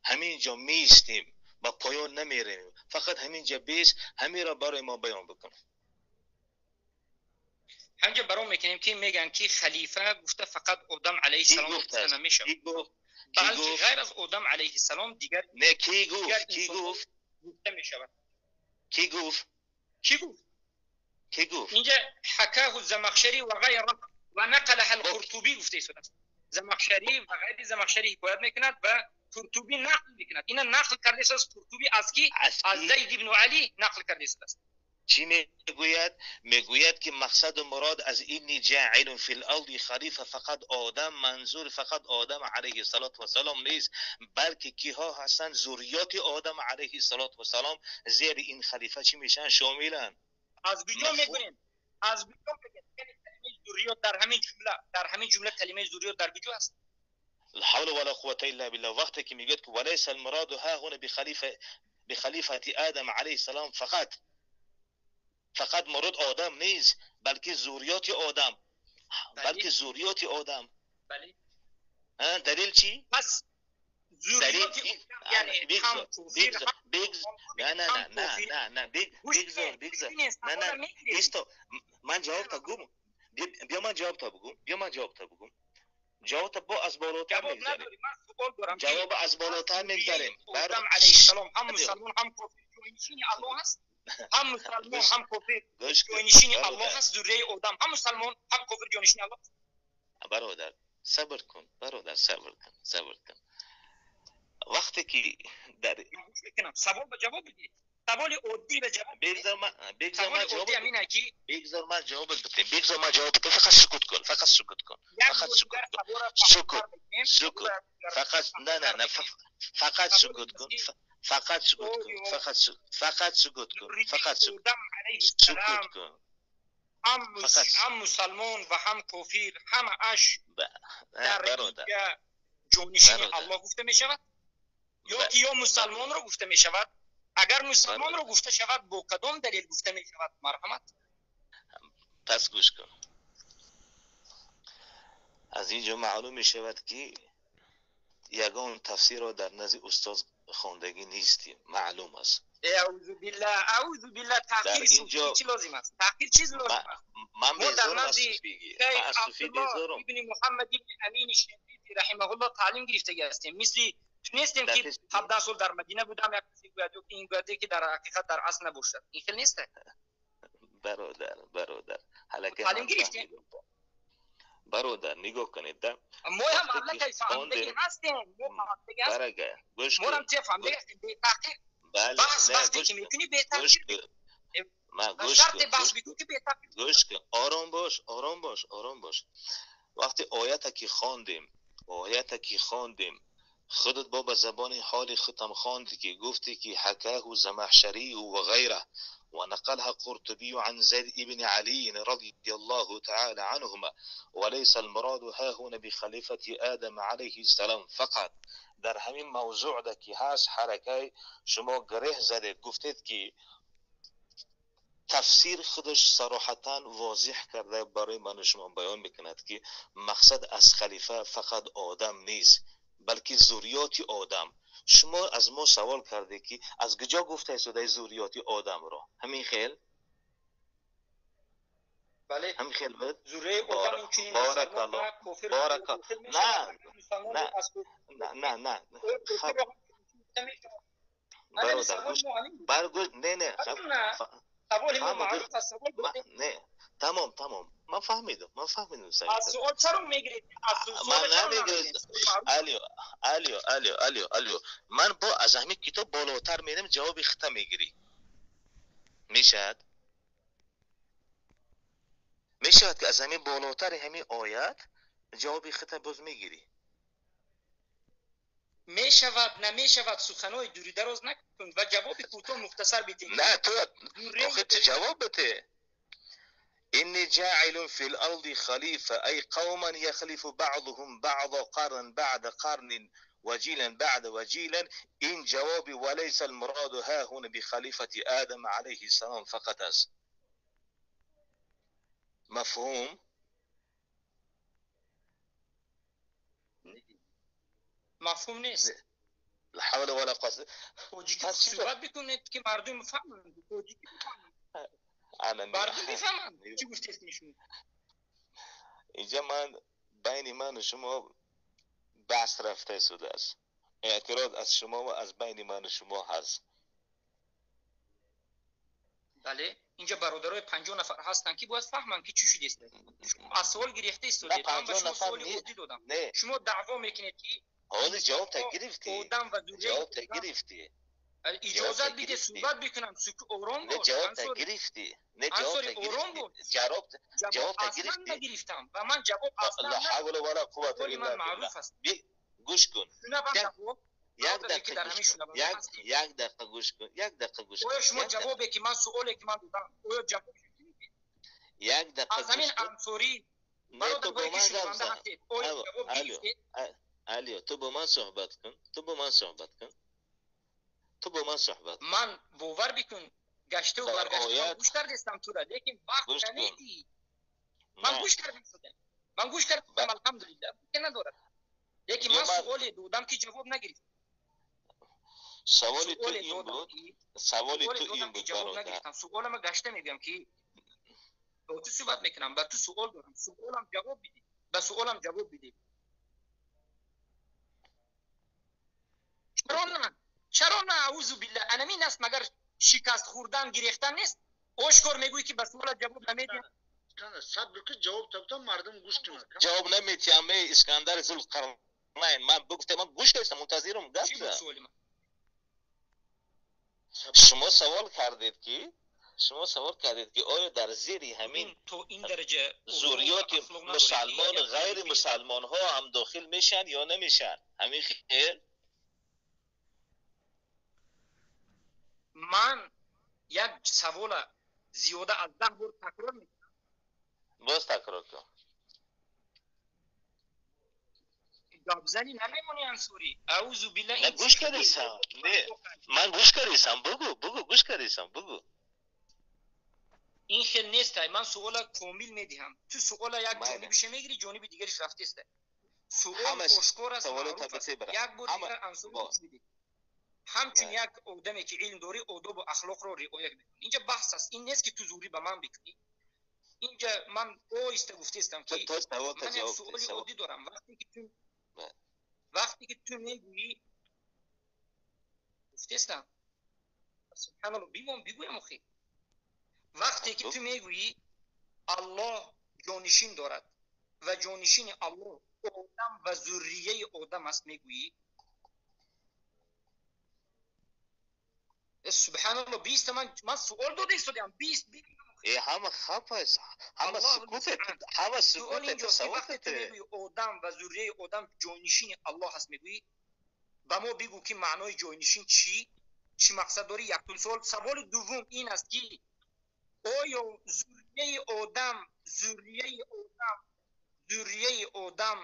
Speaker 2: Ҳамин ҷо меистем, ба поён намерем, фақат ҳамин ҷо бес, ҳаминро барои мо баён бикун.
Speaker 3: Ҳамҷа баром мекунем ки мегӯянд ки халифа гуфта фақат Одам алайҳиссалом гуфта намешавад, балки ғайр аз Одам алайҳиссалом дигар
Speaker 2: не. Ки гуфт? Ки гуфт?
Speaker 3: Гуфта мешавад.
Speaker 2: Ки гуфт?
Speaker 3: Ки гуфт?
Speaker 2: Ки гуфт?
Speaker 3: Инҷа ҳакаҳу Замахшарӣ ва ғайра ва нақалаҳа ал-Қуртубӣ гуфта истодааст. Замахшарӣ ва ғайри Замахшарӣ ҳикоят мекунад ва Қуртубӣ нақл мекунад. Ина нақл карда истодааст Қуртубӣ аз ки? Аз Зайд ибну Алӣ нақл карда истодааст.
Speaker 2: Чӣ мегӯяд? Мегӯяд ки мақсаду мурод аз инни ҷаилун фил арди халифа фақат одам, манзур фақат одам алайҳи салоту вассалом нест, балки киҳо ҳастанд зурриёти одам алайҳи салоту вассалом зери ин халифа чӣ мешаванд? Шомиланд.
Speaker 3: Аз куҷо мегӯем? Аз куҷо мегӯем? Калимаи зурриёт дар ҳамин ҷумла, дар ҳамин ҷумла калимаи зурриёт дар куҷо аст?
Speaker 2: ла ҳавла вала қуввата илла биллаҳ. Вақте ки мегӯяд ки валайса алмуроду ҳаҳуна бихалифати одам алайҳи салом фақат, фақат мурод одам нест, балки зурриёти одам, балки зурриёти одам. Далел чӣ?
Speaker 3: Пас зурриёти яъне ҳам кофир,
Speaker 2: не, не, не, не, не, бигзор, бигзор, не, не, исто, ман ҷавобта гум, биё ман ҷавобта бугум, биё ман ҷавобта бугум. Ҷавобта бо аз болотар мегзарем. Ҷавоб аз болотар мегзарем.
Speaker 3: Одам алайҳиссалом ҳам мусалмон ҳам кофир ҷойнишини Аллоҳ аст. Ҳам мусалмон ҳам кофир ҷойнишини Аллоҳ аст. Зурриёти одам ҳам мусалмон ҳам кофир ҷойнишини Аллоҳ аст.
Speaker 2: Бародар, сабр кун, бародар, сабр кун, сабр кун. Вақте ки дар
Speaker 3: савол ба ҷавоб бидиҳед. Саволи оддӣ ба ҷавоб
Speaker 2: бигзор ман ҷавоб бигзор ман ҷавоб бидиҳам, бигзор ман ҷавоб бидиҳам. Фақат сукут кун, фақат сукут кун, фақат сукут кун, сукут, сукут, фақат не, не, не, фақат сукут кун, фақат сукут кун, фақат фақат сукут кун, фақат сукут кун.
Speaker 3: Ҳам мусалмон ва ҳам кофир ҳамааш дар ҷонишини Аллоҳ гуфта мешавад, ё ки ё мусалмонро гуфта мешавад Агар мусулмонро гуфта шавад, бо кадом далел гуфта мешавад? Марҳамат.
Speaker 2: Пас гӯш кун. Аз инҷо маълум мешавад, ки ягон тафсирро дар назди устод хондагӣ нестӣ. Маълум аст.
Speaker 3: Аъузу биллаҳ, аъузу биллаҳ.
Speaker 2: Дар
Speaker 3: таъхири
Speaker 2: инҷо
Speaker 3: суфӣ чӣ лозим аст? Таъхир чиз лозим аст?
Speaker 2: Ман
Speaker 3: Мо дар
Speaker 2: безорам аз
Speaker 3: назди
Speaker 2: суфигӣ.
Speaker 3: шайх
Speaker 2: Ман аз суфӣ
Speaker 3: Абдуллоҳ
Speaker 2: безорам.
Speaker 3: ибни Муҳаммад ибни Амини Шанқитӣ раҳимаҳуллоҳ таълим гирифтагӣ ҳастем. Мисли ту нестем,
Speaker 2: Дар
Speaker 3: ки
Speaker 2: пеш
Speaker 3: 17 сол дар Мадина будам, як касе гӯяд ё ки ин гӯяд, ки дар ҳақиқат дар асл набошад. Ин хел нест.
Speaker 2: Бародар, бародар, ҳалака
Speaker 3: Таълим
Speaker 2: ман
Speaker 3: гирифтем.
Speaker 2: фаҳмидам. Бародар, нигоҳ кунед, да.
Speaker 3: Мо ҳам
Speaker 2: Вақте ки
Speaker 3: аллакай фаҳмидагӣ
Speaker 2: хондем
Speaker 3: ҳастем. Мо фаҳмидагӣ ҳастем.
Speaker 2: барага, гӯш
Speaker 3: Мо
Speaker 2: кун.
Speaker 3: ҳам чӣ фаҳмидагӣ ҳастем? Бетаъхир.
Speaker 2: Бале,
Speaker 3: Баҳс
Speaker 2: не,
Speaker 3: вақте
Speaker 2: гӯш
Speaker 3: ки
Speaker 2: кун.
Speaker 3: мекунӣ,
Speaker 2: Гӯш
Speaker 3: бетаъхир
Speaker 2: кун. Ма
Speaker 3: ба
Speaker 2: гӯш
Speaker 3: шарте
Speaker 2: кун,
Speaker 3: баҳс
Speaker 2: гӯш
Speaker 3: бикун, ки бетаъхир.
Speaker 2: Гӯш кун. Ором бош, ором бош, ором бош. Вақте оята ки хондем, оята ки хондем, худат бо ба забони ҳоли худам хондӣ, ки гуфтӣ, ки ҳакаҳу замахшарию ва ғайраҳ ва нақалҳа қуртубию ан зайд ибни алӣ радияллоҳу таъала анҳума ва лайса алмуроду ҳаҳуна бихалифати одам алайҳи ссалом фақат. Дар ҳамин мавзӯъ да ки ҳаст ҳаракаи шумо гиреҳ задед, гуфтед, ки тафсир худаш сароҳатан возеҳ карда барои ману шумо баён мекунад, ки мақсад аз халифа фақат одам нест, балки зурриёти одам. Шумо аз мо савол кардед, ки аз куҷо гуфта истодаи зурриёти одамро? Ҳамин хел?
Speaker 3: Бале.
Speaker 2: Ҳамин хел буд?
Speaker 3: Зурриёти одам инчунин мусулмон
Speaker 2: Баракаллоҳ,
Speaker 3: ва кофир
Speaker 2: барака
Speaker 3: дохил
Speaker 2: на
Speaker 3: мешавад. Агар мусулмонро
Speaker 2: на
Speaker 3: аз
Speaker 2: на на на
Speaker 3: кофир
Speaker 2: хаб
Speaker 3: кофирро ҳам гуфта мешавад. Ана
Speaker 2: бародар,
Speaker 3: саволи
Speaker 2: гӯш
Speaker 3: мо ҳамин буд.
Speaker 2: баргӯш, не, не, хаб
Speaker 3: На, саволи мо
Speaker 2: фаҳмидед.
Speaker 3: маъруф аст. Савол додем.
Speaker 2: Не, тамом, тамом, ман фаҳмидам, ман фаҳмидам.
Speaker 3: Аз
Speaker 2: Саид
Speaker 3: суол чаро мегиред? Аз
Speaker 2: ман
Speaker 3: суол чаро
Speaker 2: намегирам.
Speaker 3: намегиред? Суол маъруф аст.
Speaker 2: Алио, алио, алио, алио, алио, ман бо аз ҳамин китоб болотар мерам, ҷавоби хита мегирӣ. Мешавад, мешавад, ки аз ҳамин болотари ҳамин оят ҷавоби хита боз мегирӣ.
Speaker 3: Мешавад, намешавад, суханои дури дароз накун ва ҷавоби кӯтоҳ мухтасар бидеҳ.
Speaker 2: На, ту
Speaker 3: Зурриёти
Speaker 2: охир ту ҷавоб бите. إني جاعل في الأرض خليفة، أي قوما يخلف بعضهم بعضا قرنا بعد قرن وجيلا بعد وجيلا. إن جوابي وليس المراد ها هنا بخليفة آدم عليه السلام فقط است. مفهوم؟
Speaker 3: Мафҳум нест.
Speaker 2: لا حول ولا قوة.
Speaker 3: Тоҷикӣ
Speaker 2: پس چی
Speaker 3: суҳбат бикунед, ки мардум фаҳманд. Тоҷикӣ бифаҳманд.
Speaker 2: أنا
Speaker 3: Мардум бифаҳманд. Чӣ гуфтест шумо?
Speaker 2: اینجا من بین من و شما بحث رفته شده است. اعتراض از شما و از بین من و شما هست.
Speaker 3: Бале, инҷа бародарои 50 нафар ҳастанд, ки бояд фаҳманд, ки чӣ шудест. Шумо аз суол гирифта
Speaker 2: نه
Speaker 3: истодед. Ман ба
Speaker 2: 50
Speaker 3: шумо
Speaker 2: نفر
Speaker 3: суоли
Speaker 2: نی
Speaker 3: оддӣ додам.
Speaker 2: نه.
Speaker 3: Шумо даъво мекунед, ки
Speaker 2: ҳозир ҷавоб та
Speaker 3: инсонҳо
Speaker 2: гирифтӣ.
Speaker 3: одам ва зурриёти
Speaker 2: Ҷавоб та
Speaker 3: одам
Speaker 2: гирифтӣ.
Speaker 3: Иҷозат
Speaker 2: Ҷавоб та
Speaker 3: биде
Speaker 2: гирифтӣ.
Speaker 3: суҳбат бикунам. Ором
Speaker 2: Не,
Speaker 3: бош,
Speaker 2: ҷавоб та
Speaker 3: Ансорӣ.
Speaker 2: гирифтӣ. Не, ҷавоб
Speaker 3: Ансорӣ,
Speaker 2: та
Speaker 3: ором
Speaker 2: гирифтӣ.
Speaker 3: бош.
Speaker 2: Ҷавоб
Speaker 3: Ҷавоб
Speaker 2: ҷавоб та
Speaker 3: аслан
Speaker 2: гирифтӣ.
Speaker 3: нагирифтам ва ман ҷавоб аслан
Speaker 2: ла ҳавла вала қуввата
Speaker 3: Суоли
Speaker 2: илла
Speaker 3: ман
Speaker 2: биллаҳ.
Speaker 3: маъруф аст.
Speaker 2: Гӯш кун.
Speaker 3: Шунавам
Speaker 2: Як
Speaker 3: ҷавоб.
Speaker 2: як
Speaker 3: Бародаре, ки
Speaker 2: дақиқа
Speaker 3: дар
Speaker 2: гӯш
Speaker 3: ҳамин
Speaker 2: кун.
Speaker 3: шунаванда
Speaker 2: Як
Speaker 3: ҳастед.
Speaker 2: як дақиқа гӯш кун. Як дақиқа гӯш
Speaker 3: Оё
Speaker 2: кун.
Speaker 3: шумо
Speaker 2: Як дақиқа.
Speaker 3: ҷавобе, ки ман суоле, ки ман додам, оё ҷавоб шунидед?
Speaker 2: Як дақиқа
Speaker 3: Аз ҳамин
Speaker 2: гӯш кун.
Speaker 3: Ансорӣ,
Speaker 2: Не, ту бо
Speaker 3: бародарҳое, ки
Speaker 2: ман гап
Speaker 3: шунаванда
Speaker 2: зан.
Speaker 3: ҳастед, оё
Speaker 2: Алло,
Speaker 3: ҷавоб
Speaker 2: алло,
Speaker 3: гирифтед?
Speaker 2: алло, ту бо ман суҳбат кун. Ту бо ман суҳбат кун. Ту бо ман суҳбат кун.
Speaker 3: Ман бовар бикун, гаштаву
Speaker 2: Дар
Speaker 3: баргашта ман
Speaker 2: оят
Speaker 3: гӯш кардестам тура, лекин вақт
Speaker 2: гӯш кун.
Speaker 3: намедиҳӣ. Ман
Speaker 2: На.
Speaker 3: гӯш кардам шудам. Ман гӯш кардам, алҳамдулиллаҳ, ки надорад. Лекин
Speaker 2: Ё
Speaker 3: ман
Speaker 2: ман
Speaker 3: суоле додам, ки ҷавоб нагирифтам.
Speaker 2: Саволи ту
Speaker 3: Суоле
Speaker 2: ин
Speaker 3: додам,
Speaker 2: буд.
Speaker 3: ки
Speaker 2: Саволи
Speaker 3: суоле
Speaker 2: ту ин
Speaker 3: додам, ки
Speaker 2: буд,
Speaker 3: ҷавоб
Speaker 2: бародар.
Speaker 3: нагирифтам. Суолама гашта мегӯям, ки бо ту суҳбат мекунам, ба ту суол дорам. Суолам ҷавоб бидӣ. Ба суолам ҷавоб бидӣ. Чаро на? Чаро на? Аузу биллаҳ. Анамин аст, магар шикаст хӯрдан, гирехтан нест? Ошкор мегӯӣ, ки ба суолат ҷавоб намедиҳам.
Speaker 1: Искандар, сабр кун, ҷавоб табтам, мардум гӯш кунад.
Speaker 2: Ҷавоб наметиҳам, эй Искандар Зулқарнайн. Ман бигуфтам, ман гӯш кардам, мунтазирам гап
Speaker 3: Чӣ буд
Speaker 2: зан.
Speaker 3: суоли ман?
Speaker 2: Шумо савол кардед, ки шумо савол кардед, ки оё дар зери ҳамин
Speaker 3: То ин дараҷа
Speaker 2: зурриёти
Speaker 3: ахлоқ надоред, ки
Speaker 2: мусалмон
Speaker 3: як
Speaker 2: ғайри мусалмонҳо ҳам дохил мешаванд ё намешаванд? Ҳамин хел?
Speaker 3: Ман як савола зиёда аз 10 бор такрор мекунам.
Speaker 2: Боз такрор кун.
Speaker 3: Гап зани намемонӣ, Ансорӣ, аузу билла.
Speaker 2: Не, гӯш кардисам. Не, ман гӯш кардисам, бугӯ, бугӯ, гӯш кардисам, бугӯ.
Speaker 3: Ин хел нестай. Ман суола комил медиҳам, ту суола як ҷонибиша мегирӣ, ҷониби дигариш рафтеста. Суол ошкор аст, маъруф аст. Як бор дигар, Ансорӣ, гӯш бидӣ. Ҳамчун як одаме ки илм дорӣ, одобу ахлоқро риоя бикун. Инҷа баҳс аст, ин нест ки ту зӯрӣ ба ман бикунӣ. Инҷа ман оҳиста гуфтестам, ки ман як суоли оддӣ дорам. Вақте ки ту мегӯӣ, гуфтестам, субҳаналло, бимон, бигӯям охи. Вақте ки ту мегӯӣ, Аллоҳ ҷонишин дорад ва ҷонишини Аллоҳ Одам ва зуррияи Одам аст, мегӯӣ, субҳаналло, биста, ман суол дода истодиам, бист.
Speaker 2: Ҳама хап аст, ҳама сукут, ҳама
Speaker 3: сукут. Вақте ту мегӯӣ, Одам ва зуррияи Одам ҷойнишини Аллоҳ аст, мегӯӣ, ба мо бигӯ, ки маънои ҷойнишин чӣ мақсад дорӣ. Якум суол. Саволи дуввум ин аст, ки оё зуррияи Одам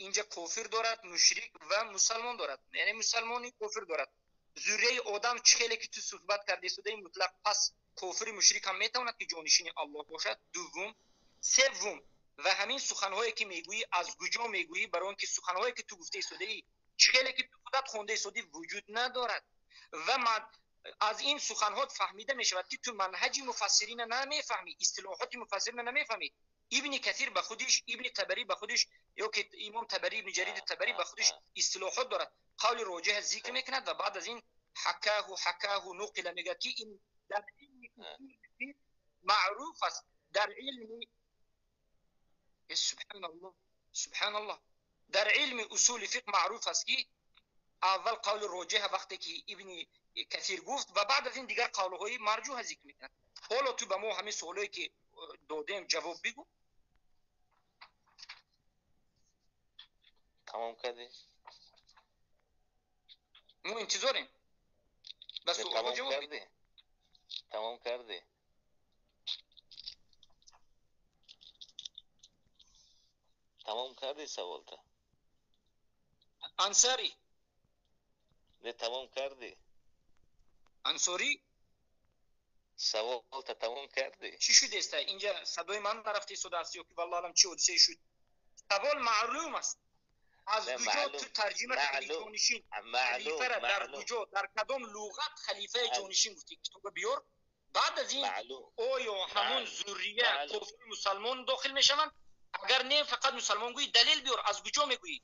Speaker 3: инҷа кофир дорад, мушрик ва мусалмон дорад, яъне мусалмони кофир дорад. Зуррияи Одам чӣ хеле ки ту суҳбат карда истодаи мутлақ, пас кофири мушрик ҳам метавонад ки ҷонишини Аллоҳ бошад? Дуввум. Севвум, ва ҳамин суханҳое ки мегӯӣ, аз куҷо мегӯӣ? Барои он ки суханҳое ки ту гуфта истодаӣ, чӣ хеле ки ту худат хонда истодӣ, вуҷуд надорад. Ва аз ин суханҳо фаҳмида мешавад, ки ту манҳаҷи муфассирина намефаҳмӣ, истилоҳоти муфассирина намефаҳмӣ. Ибни Касир ба худиш, Ибни Табарӣ ба худиш, ё ки имом Табарӣ, Ибни Ҷарири Табарӣ ба худиш истилоҳот дорад. Қавли роҷиҳа зикр мекунад ва баъд аз ин ҳакаҳу ҳакаҳу нуқила мегӯяд, ки ин дар илми маъруф аст, дар илми, субҳаналлоҳ, субҳаналлоҳ, дар илми усули фиқҳ маъруф аст, ки аввал қавли роҷиҳа вақте ки Ибни Касир гуфт ва баъд аз ин дигар қавлҳои марҷуҳа зикр мекунад. Ҳоло ту ба мо ҳамин суолое ки додем, ҷавоб бигӯ.
Speaker 2: Тамом кардӣ?
Speaker 3: Мо интизорем, ба суолҳо ҷавоб.
Speaker 2: Кардӣ, тамом кардӣ? Тамом кардӣ саволта?
Speaker 3: Ансарӣ.
Speaker 2: Не, тамом кардӣ?
Speaker 3: Ансорӣ.
Speaker 2: Саволта тамом кардӣ?
Speaker 3: Чӣ шудеста инҷа? Садои ман нарафта истодааст ё ки валлоҳ алам, чӣ ҳодисае шуд? Савол маълум аст. Аз куҷо ту тарҷима кардӣ ҷонишин, халифара? Дар куҷо, дар кадом луғат халифаи ҷонишин гуфтӣ? Китоба биёр. Баъд аз ин, оё ҳамон зуррия кофири мусалмон дохил мешаванд? Агар не, фақат мусалмон гӯӣ, далел биёр, аз куҷо мегӯӣ?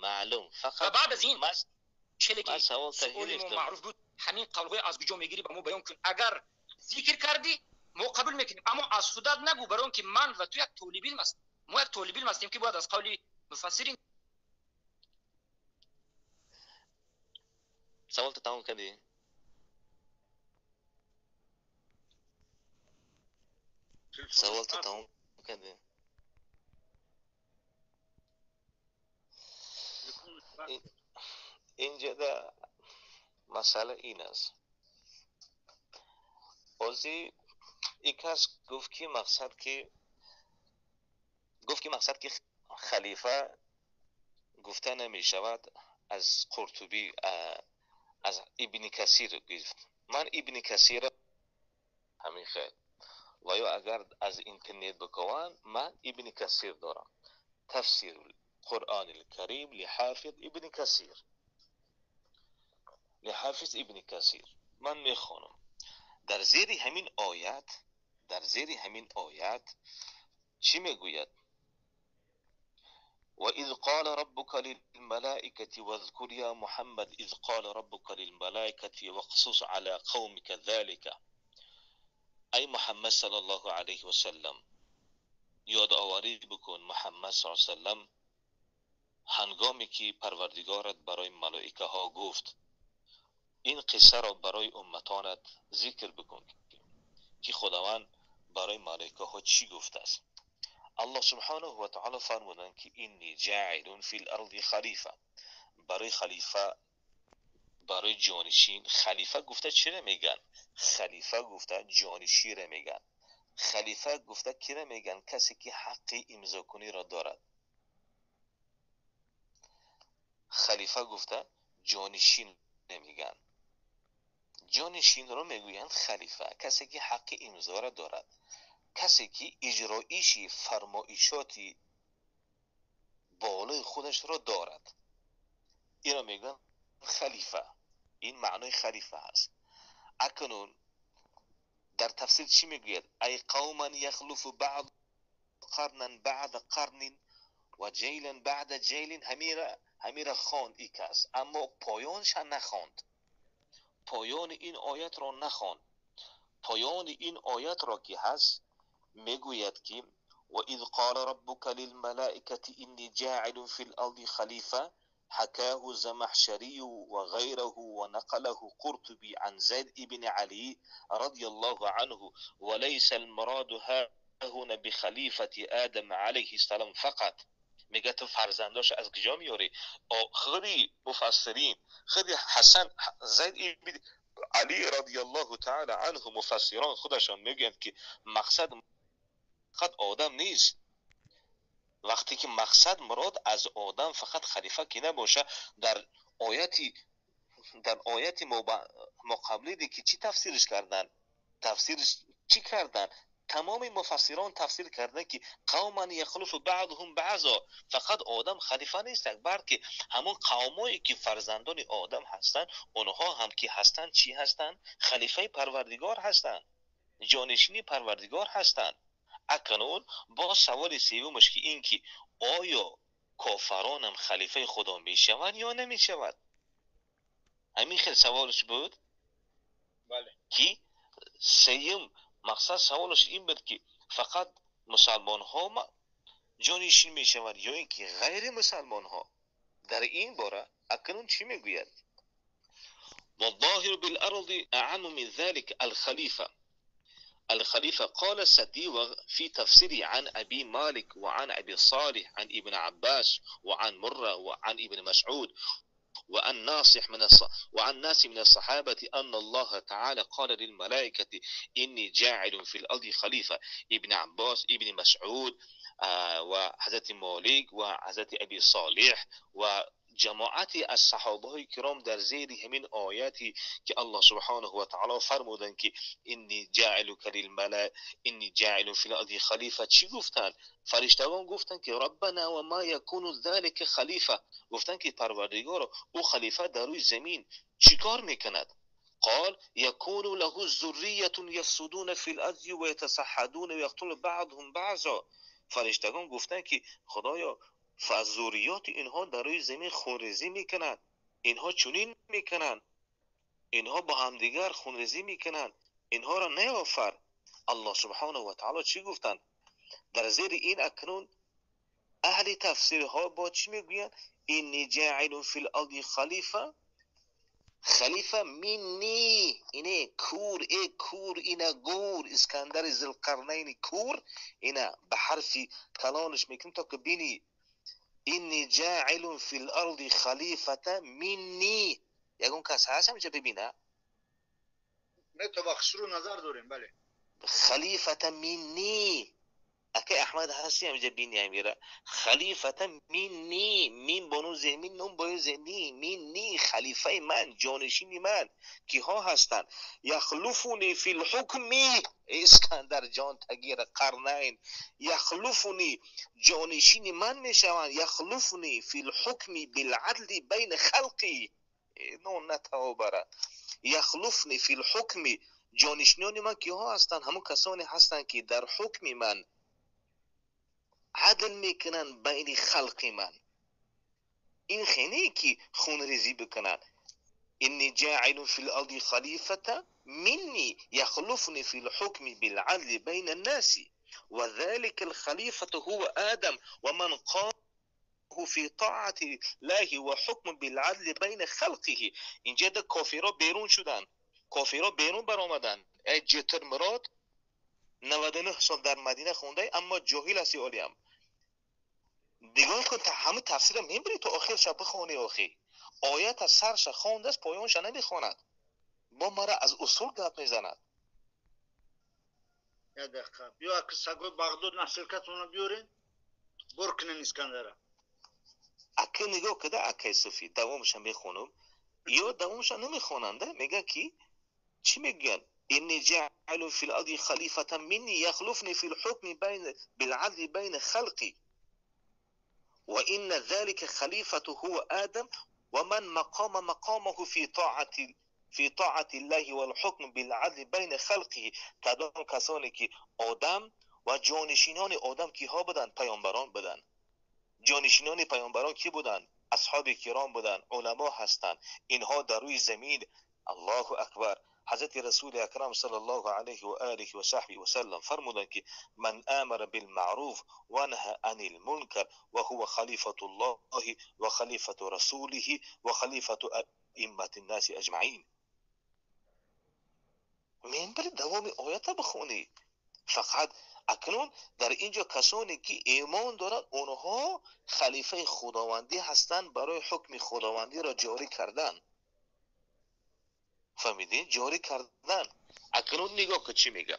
Speaker 2: Маълум.
Speaker 3: Фақат баъд аз ин челе ки суоли мо маъруф буд, ҳамин қавлҳои аз куҷо мегирӣ, ба мо баён кун. Агар зикр кардӣ, мо қабул мекунем, аммо аз худат нагӯ, барои он ки ман ва ту як толибилм аст, мо як толибилм ҳастем, ки бояд аз қавли муфассирин.
Speaker 2: Саволта тамом кардӣ? Саволта тамом кардӣ? Инҷода масъала ин аст: озӣ ин кас гуфт, ки мақсад ки халифа гуфта намешавад, аз Қуртубӣ, аз Ибни Касир гирифт. Ман Ибни Касира ҳамин хел ва ё агар аз интернет бикованд, ман Ибни Касир дорам, Тафсир Қуръони Карим лиҳофиз Ибни Касир, лиҳофиз Ибни Касир. Ман мехонам дар зери ҳамин оят. Дар зери ҳамин оят чӣ мегӯяд? وإذ قال ربك للملائكة، واذكر يا محمد إذ قال ربك للملائكة واقصص على قومك ذلك. ای محمد صلی الله علیه وسلم، یادآوری بکن محمد صلی الله علیه وسلم، هنگامی که پروردگارت برای ملائکه ها گفت این قصه را برای امتانت ذکر بکن، که خداوند برای ملائکه ها چی گفته است. الله سبحانه و تعالی فرمودند که إني جاعل في الأرض خلیفه. برای خلیفه، برای جانشین. خلیفه گفته چرا میگن؟ خلیفه گفته جانشین را میگن. خلیفه گفته کی را میگن؟ کسی که حق امضا کنی را دارد. халифа гуфта ҷонишин намегӯянд. Ҷонишинро мегӯянд халифа, касе ки ҳаққи имзоро дорад, касе ки иҷроиши фармоишоти болои худашро дорад. Инро мегӯянд халифа. Ин маънои халифа аст. Акнун дар тафсир чӣ мегӯяд? Ай қавман яхлуфу баъд қарнан баъда қарнин ва ҷайлан баъда ҷайлин. Ҳамира хонд ин кас, аммо поёнша нахонд. Поёни ин оятро нахонд. Поёни ин оятро ки ҳаст мегӯяд ки ва из қола раббука лилмалаикати инни ҷоилун фил арди халифа حكاه الزمخشري وغيره ونقله قرطبي عن زيد بن علي رضي الله عنه وليس المراد هنا بخليفة آدم عليه السلام فقط. میگه تو فرزنداش از کجا میاری؟ خودی مفسرین، خودی حسن زید ابن علی رضی الله تعالی عنه مفسران خودشان میگن که مقصد فقط آدم نیست. وقتی که مقصد مراد از آدم فقط خلیفه که نباشه، در آیت مقابلی که چی تفسیرش کردن؟ تفسیرش چی کردن؟ تمام مفسران تفسیر کردن که قوما یخلف بعضهم بعضا، فقط آدم خلیفه نیست، بلکه همون قومایی که فرزندان آدم هستند اونها هم که هستند چی هستند؟ خلیفه پروردگار هستند، جانشینی پروردگار هستند. اکنون با سوال سومش که این که آیا کافران هم خلیفه خدا میشوند یا نمیشوند؟ همین خیلی سوالش بود.
Speaker 1: بله.
Speaker 2: که سیم مقصد سوالش این بود که فقط مسلمان ها جانشین میشوند یا اینکه غیر مسلمان ها. در این باره اکنون چی میگوید؟ والظاهر بالارض اعم من ذلك الخلیفه. الخليفة قال السدي في تفسيره عن أبي مالك وعن أبي صالح عن ابن عباس وعن مرة وعن ابن مسعود وعن ناس من الصحابة أن الله تعالى قال للملائكة إني جاعل في الأرض خليفة. ابن عباس، ابن مسعود، وحضرت مالك وحضرت أبي صالح و جماعتی از صحابه کرام در زیر همین آیاتی که الله سبحانه و تعالی فرمودند که انی جاعل للملائکه انی جاعل فی الارض خلیفه، چی گفتند؟ فرشتگان گفتند که ربنا و ما یکون ذلک خلیفه. گفتند که پروردگار او خلیفه در روی زمین چیکار میکند؟ قال یکون له ذریه یفسدون فی الارض و یتسحدون و یقتل بعضهم بعضا. فرشتگان گفتند که خدایا ذریات اینها در روی زمین خونریزی میکنند، اینها چنین میکنند، اینها با همدیگر خونریزی میکنند، اینها را نیافر. الله سبحانه و تعالی چی گفتند؟ در زیر این اکنون اهل تفسیرها با چی میگویند؟ اینی جاعل فی الارض خلیفه، خلیفه منی، اینه کور، ای کور، اینه گور، اسکندر ذوالقرنین کور، اینه به حرف کلانش میکنیم تا که بینی اینی جاعل فی الارض خلیفه منی. یگون کس هست همینجا ببینه؟
Speaker 1: نه تو بخش رو نظر داریم. بله
Speaker 2: خلیفه منی، اکی احمد هستی همینجا بینی امیره. خلیفه منی، مین بانو زمین، نون بانو زنی، منی خلیفه من، جانشین من کیها هستند؟ یخلفونی فی الحکم، اسکندر جان تگیر قرنین، یخلفونی جانشین من میشوند، یخلفونی فی الحکم بالعدل بین خلقی، نون نتوبره. یخلفنی فی الحکم، جانشینان من کیها هستند؟ همون کسانی هستند که در حکم من عدل میکنن بین خلق من. این خینه که خونریزی بکنن. اینی جاعل فی الارض خلیفة منی یخلفنی فی الحکم بالعدل بین الناس وذلك الخلیفة هو آدم ومن قام فی طاعة الله وحکم بالعدل بین خلقه. اینجا ده کافرها بیرون شدن، کافرها بیرون برآمدن. ای جتر مراد 99 سال در مدینه خونده اما جاهل هستی عالیم. نگاه کن تا همه تفسیر میبری تا آخر شب بخوانی. آخی آیت از سرش خوانده است پایانش نمیخواند. با مرا از اصول گپ میزند.
Speaker 1: یک دقیقه بیا که سگوی بغداد نسلکتون رو بیارین بر کنین اسکندره.
Speaker 2: Ака нигоҳ када, акай суфӣ, давомша мехонам ё давомша намехонанда, мега ки чӣ мегӯянд? إني جاعل في الأرض خليفة مني يخلفني في الحكم بين بالعدل بين خلقي وإن ذلك خليفة هو آدم ومن مقام مقامه في طاعة الله والحكم بالعدل بين خلقه. کدام کسانی که آدم و جانشینان آدم کیها بودند؟ پیامبران بودند. جانشینان پیامبران کی بودند؟ اصحاب کرام بودند، علما هستند. اینها در روی زمین، الله اکبر، حضرت رسول اکرم صلی الله علیه و آله و صحبه و سلم فرمودند که من امر بالمعروف و نهى عن المنکر وهو خلیفة الله و خلیفة رسوله و خلیفة ائمة الناس اجمعین. منبر دوام آیت بخونید. فقط اکنون در اینجا کسانی که ایمان دارند، اونها خلیفه خداوندی هستند برای حکم خداوندی را جاری کردن. فهمیدین؟ جاری کردن. اکنون نگاه که چی میگه: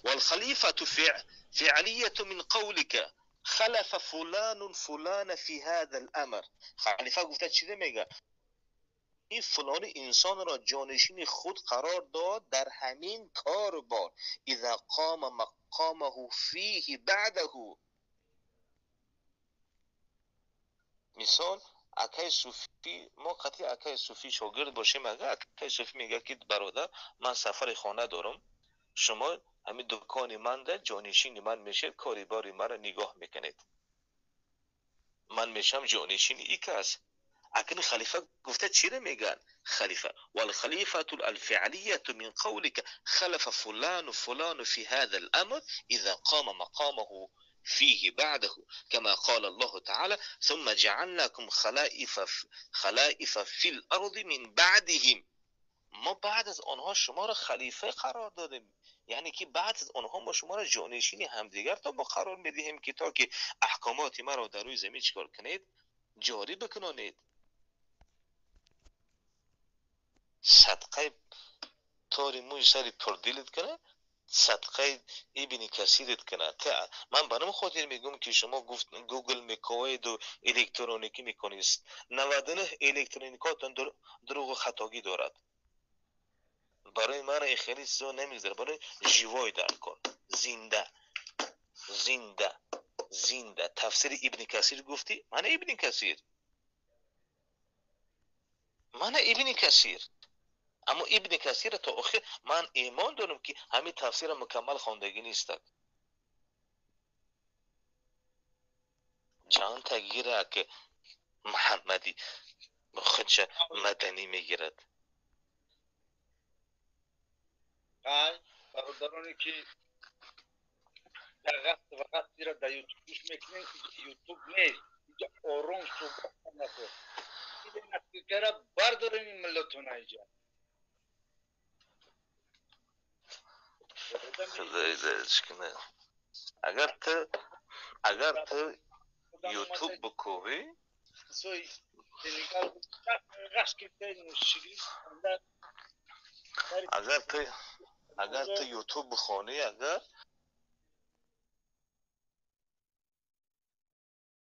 Speaker 2: والخلیفة فعلیة من قولك خلف فلان فلان في هذا الامر. خلیفه گفته چی میگه؟ این فلان انسان را جانشین خود قرار داد در همین کار بار. اذا قام مقامه فیه بعده. مثال اکای صوفی، ما قطعی اکای صوفی شاگرد باشیم، اگر اکای صوفی میگه که برادر، من سفر خانه دارم، شما همین دکان من ده جانشین من میشه، کاری باری مرا نگاه میکنید، من میشم جانشین ای کس. اکنون خلیفه گفته چی رو میگن؟ خلیفه والخلیفة الفعلیة من قولك خلف فلان فلان في هذا الأمر إذا قام مقامه فيه بعده كما قال الله تعالى ثم جعلناكم خلائف في الأرض من بعدهم. ما بعد از آنها شما را خلیفه قرار دادیم، یعنی که بعد از آنها ما شما را جانشین همدیگر تا ما قرار میدهیم که تا که احکامات ما را در روی زمین چیکار کنید؟ جاری بکنانید. صدقه تاری موی سری پردیلت کنه، صدقه ابن کثیرت کنه. من برام خاطر میگم که شما گفت گوگل میکنید و الکترونیکی میکنید، 99 الکترونیکاتون دروغ و خطاگی دارد. برای من خیلی چیزا نمیگذره، برای живой در کن، زنده زنده زنده. تفسیر ابن کثیر گفتی، من ابن کثیر، من ابن کثیر، اما ابن کثیر تا آخر من ایمان دارم که همین تفسیر مکمل خواندگی نیست. چند تغییره که محمدی خودش مدنی میگیرد.
Speaker 1: برادرانی که در قصد و قصدی را در یوتیوب گوش میکنین، یوتیوب نیست اینجا، آروم صحبت نکن. این را بردارین، این ملتون اینجا.
Speaker 2: خدای کنه. اگر تو یوتیوب بکوبی
Speaker 1: سوی سنگال غش که
Speaker 2: اگر تو یوتیوب بخوانی، اگر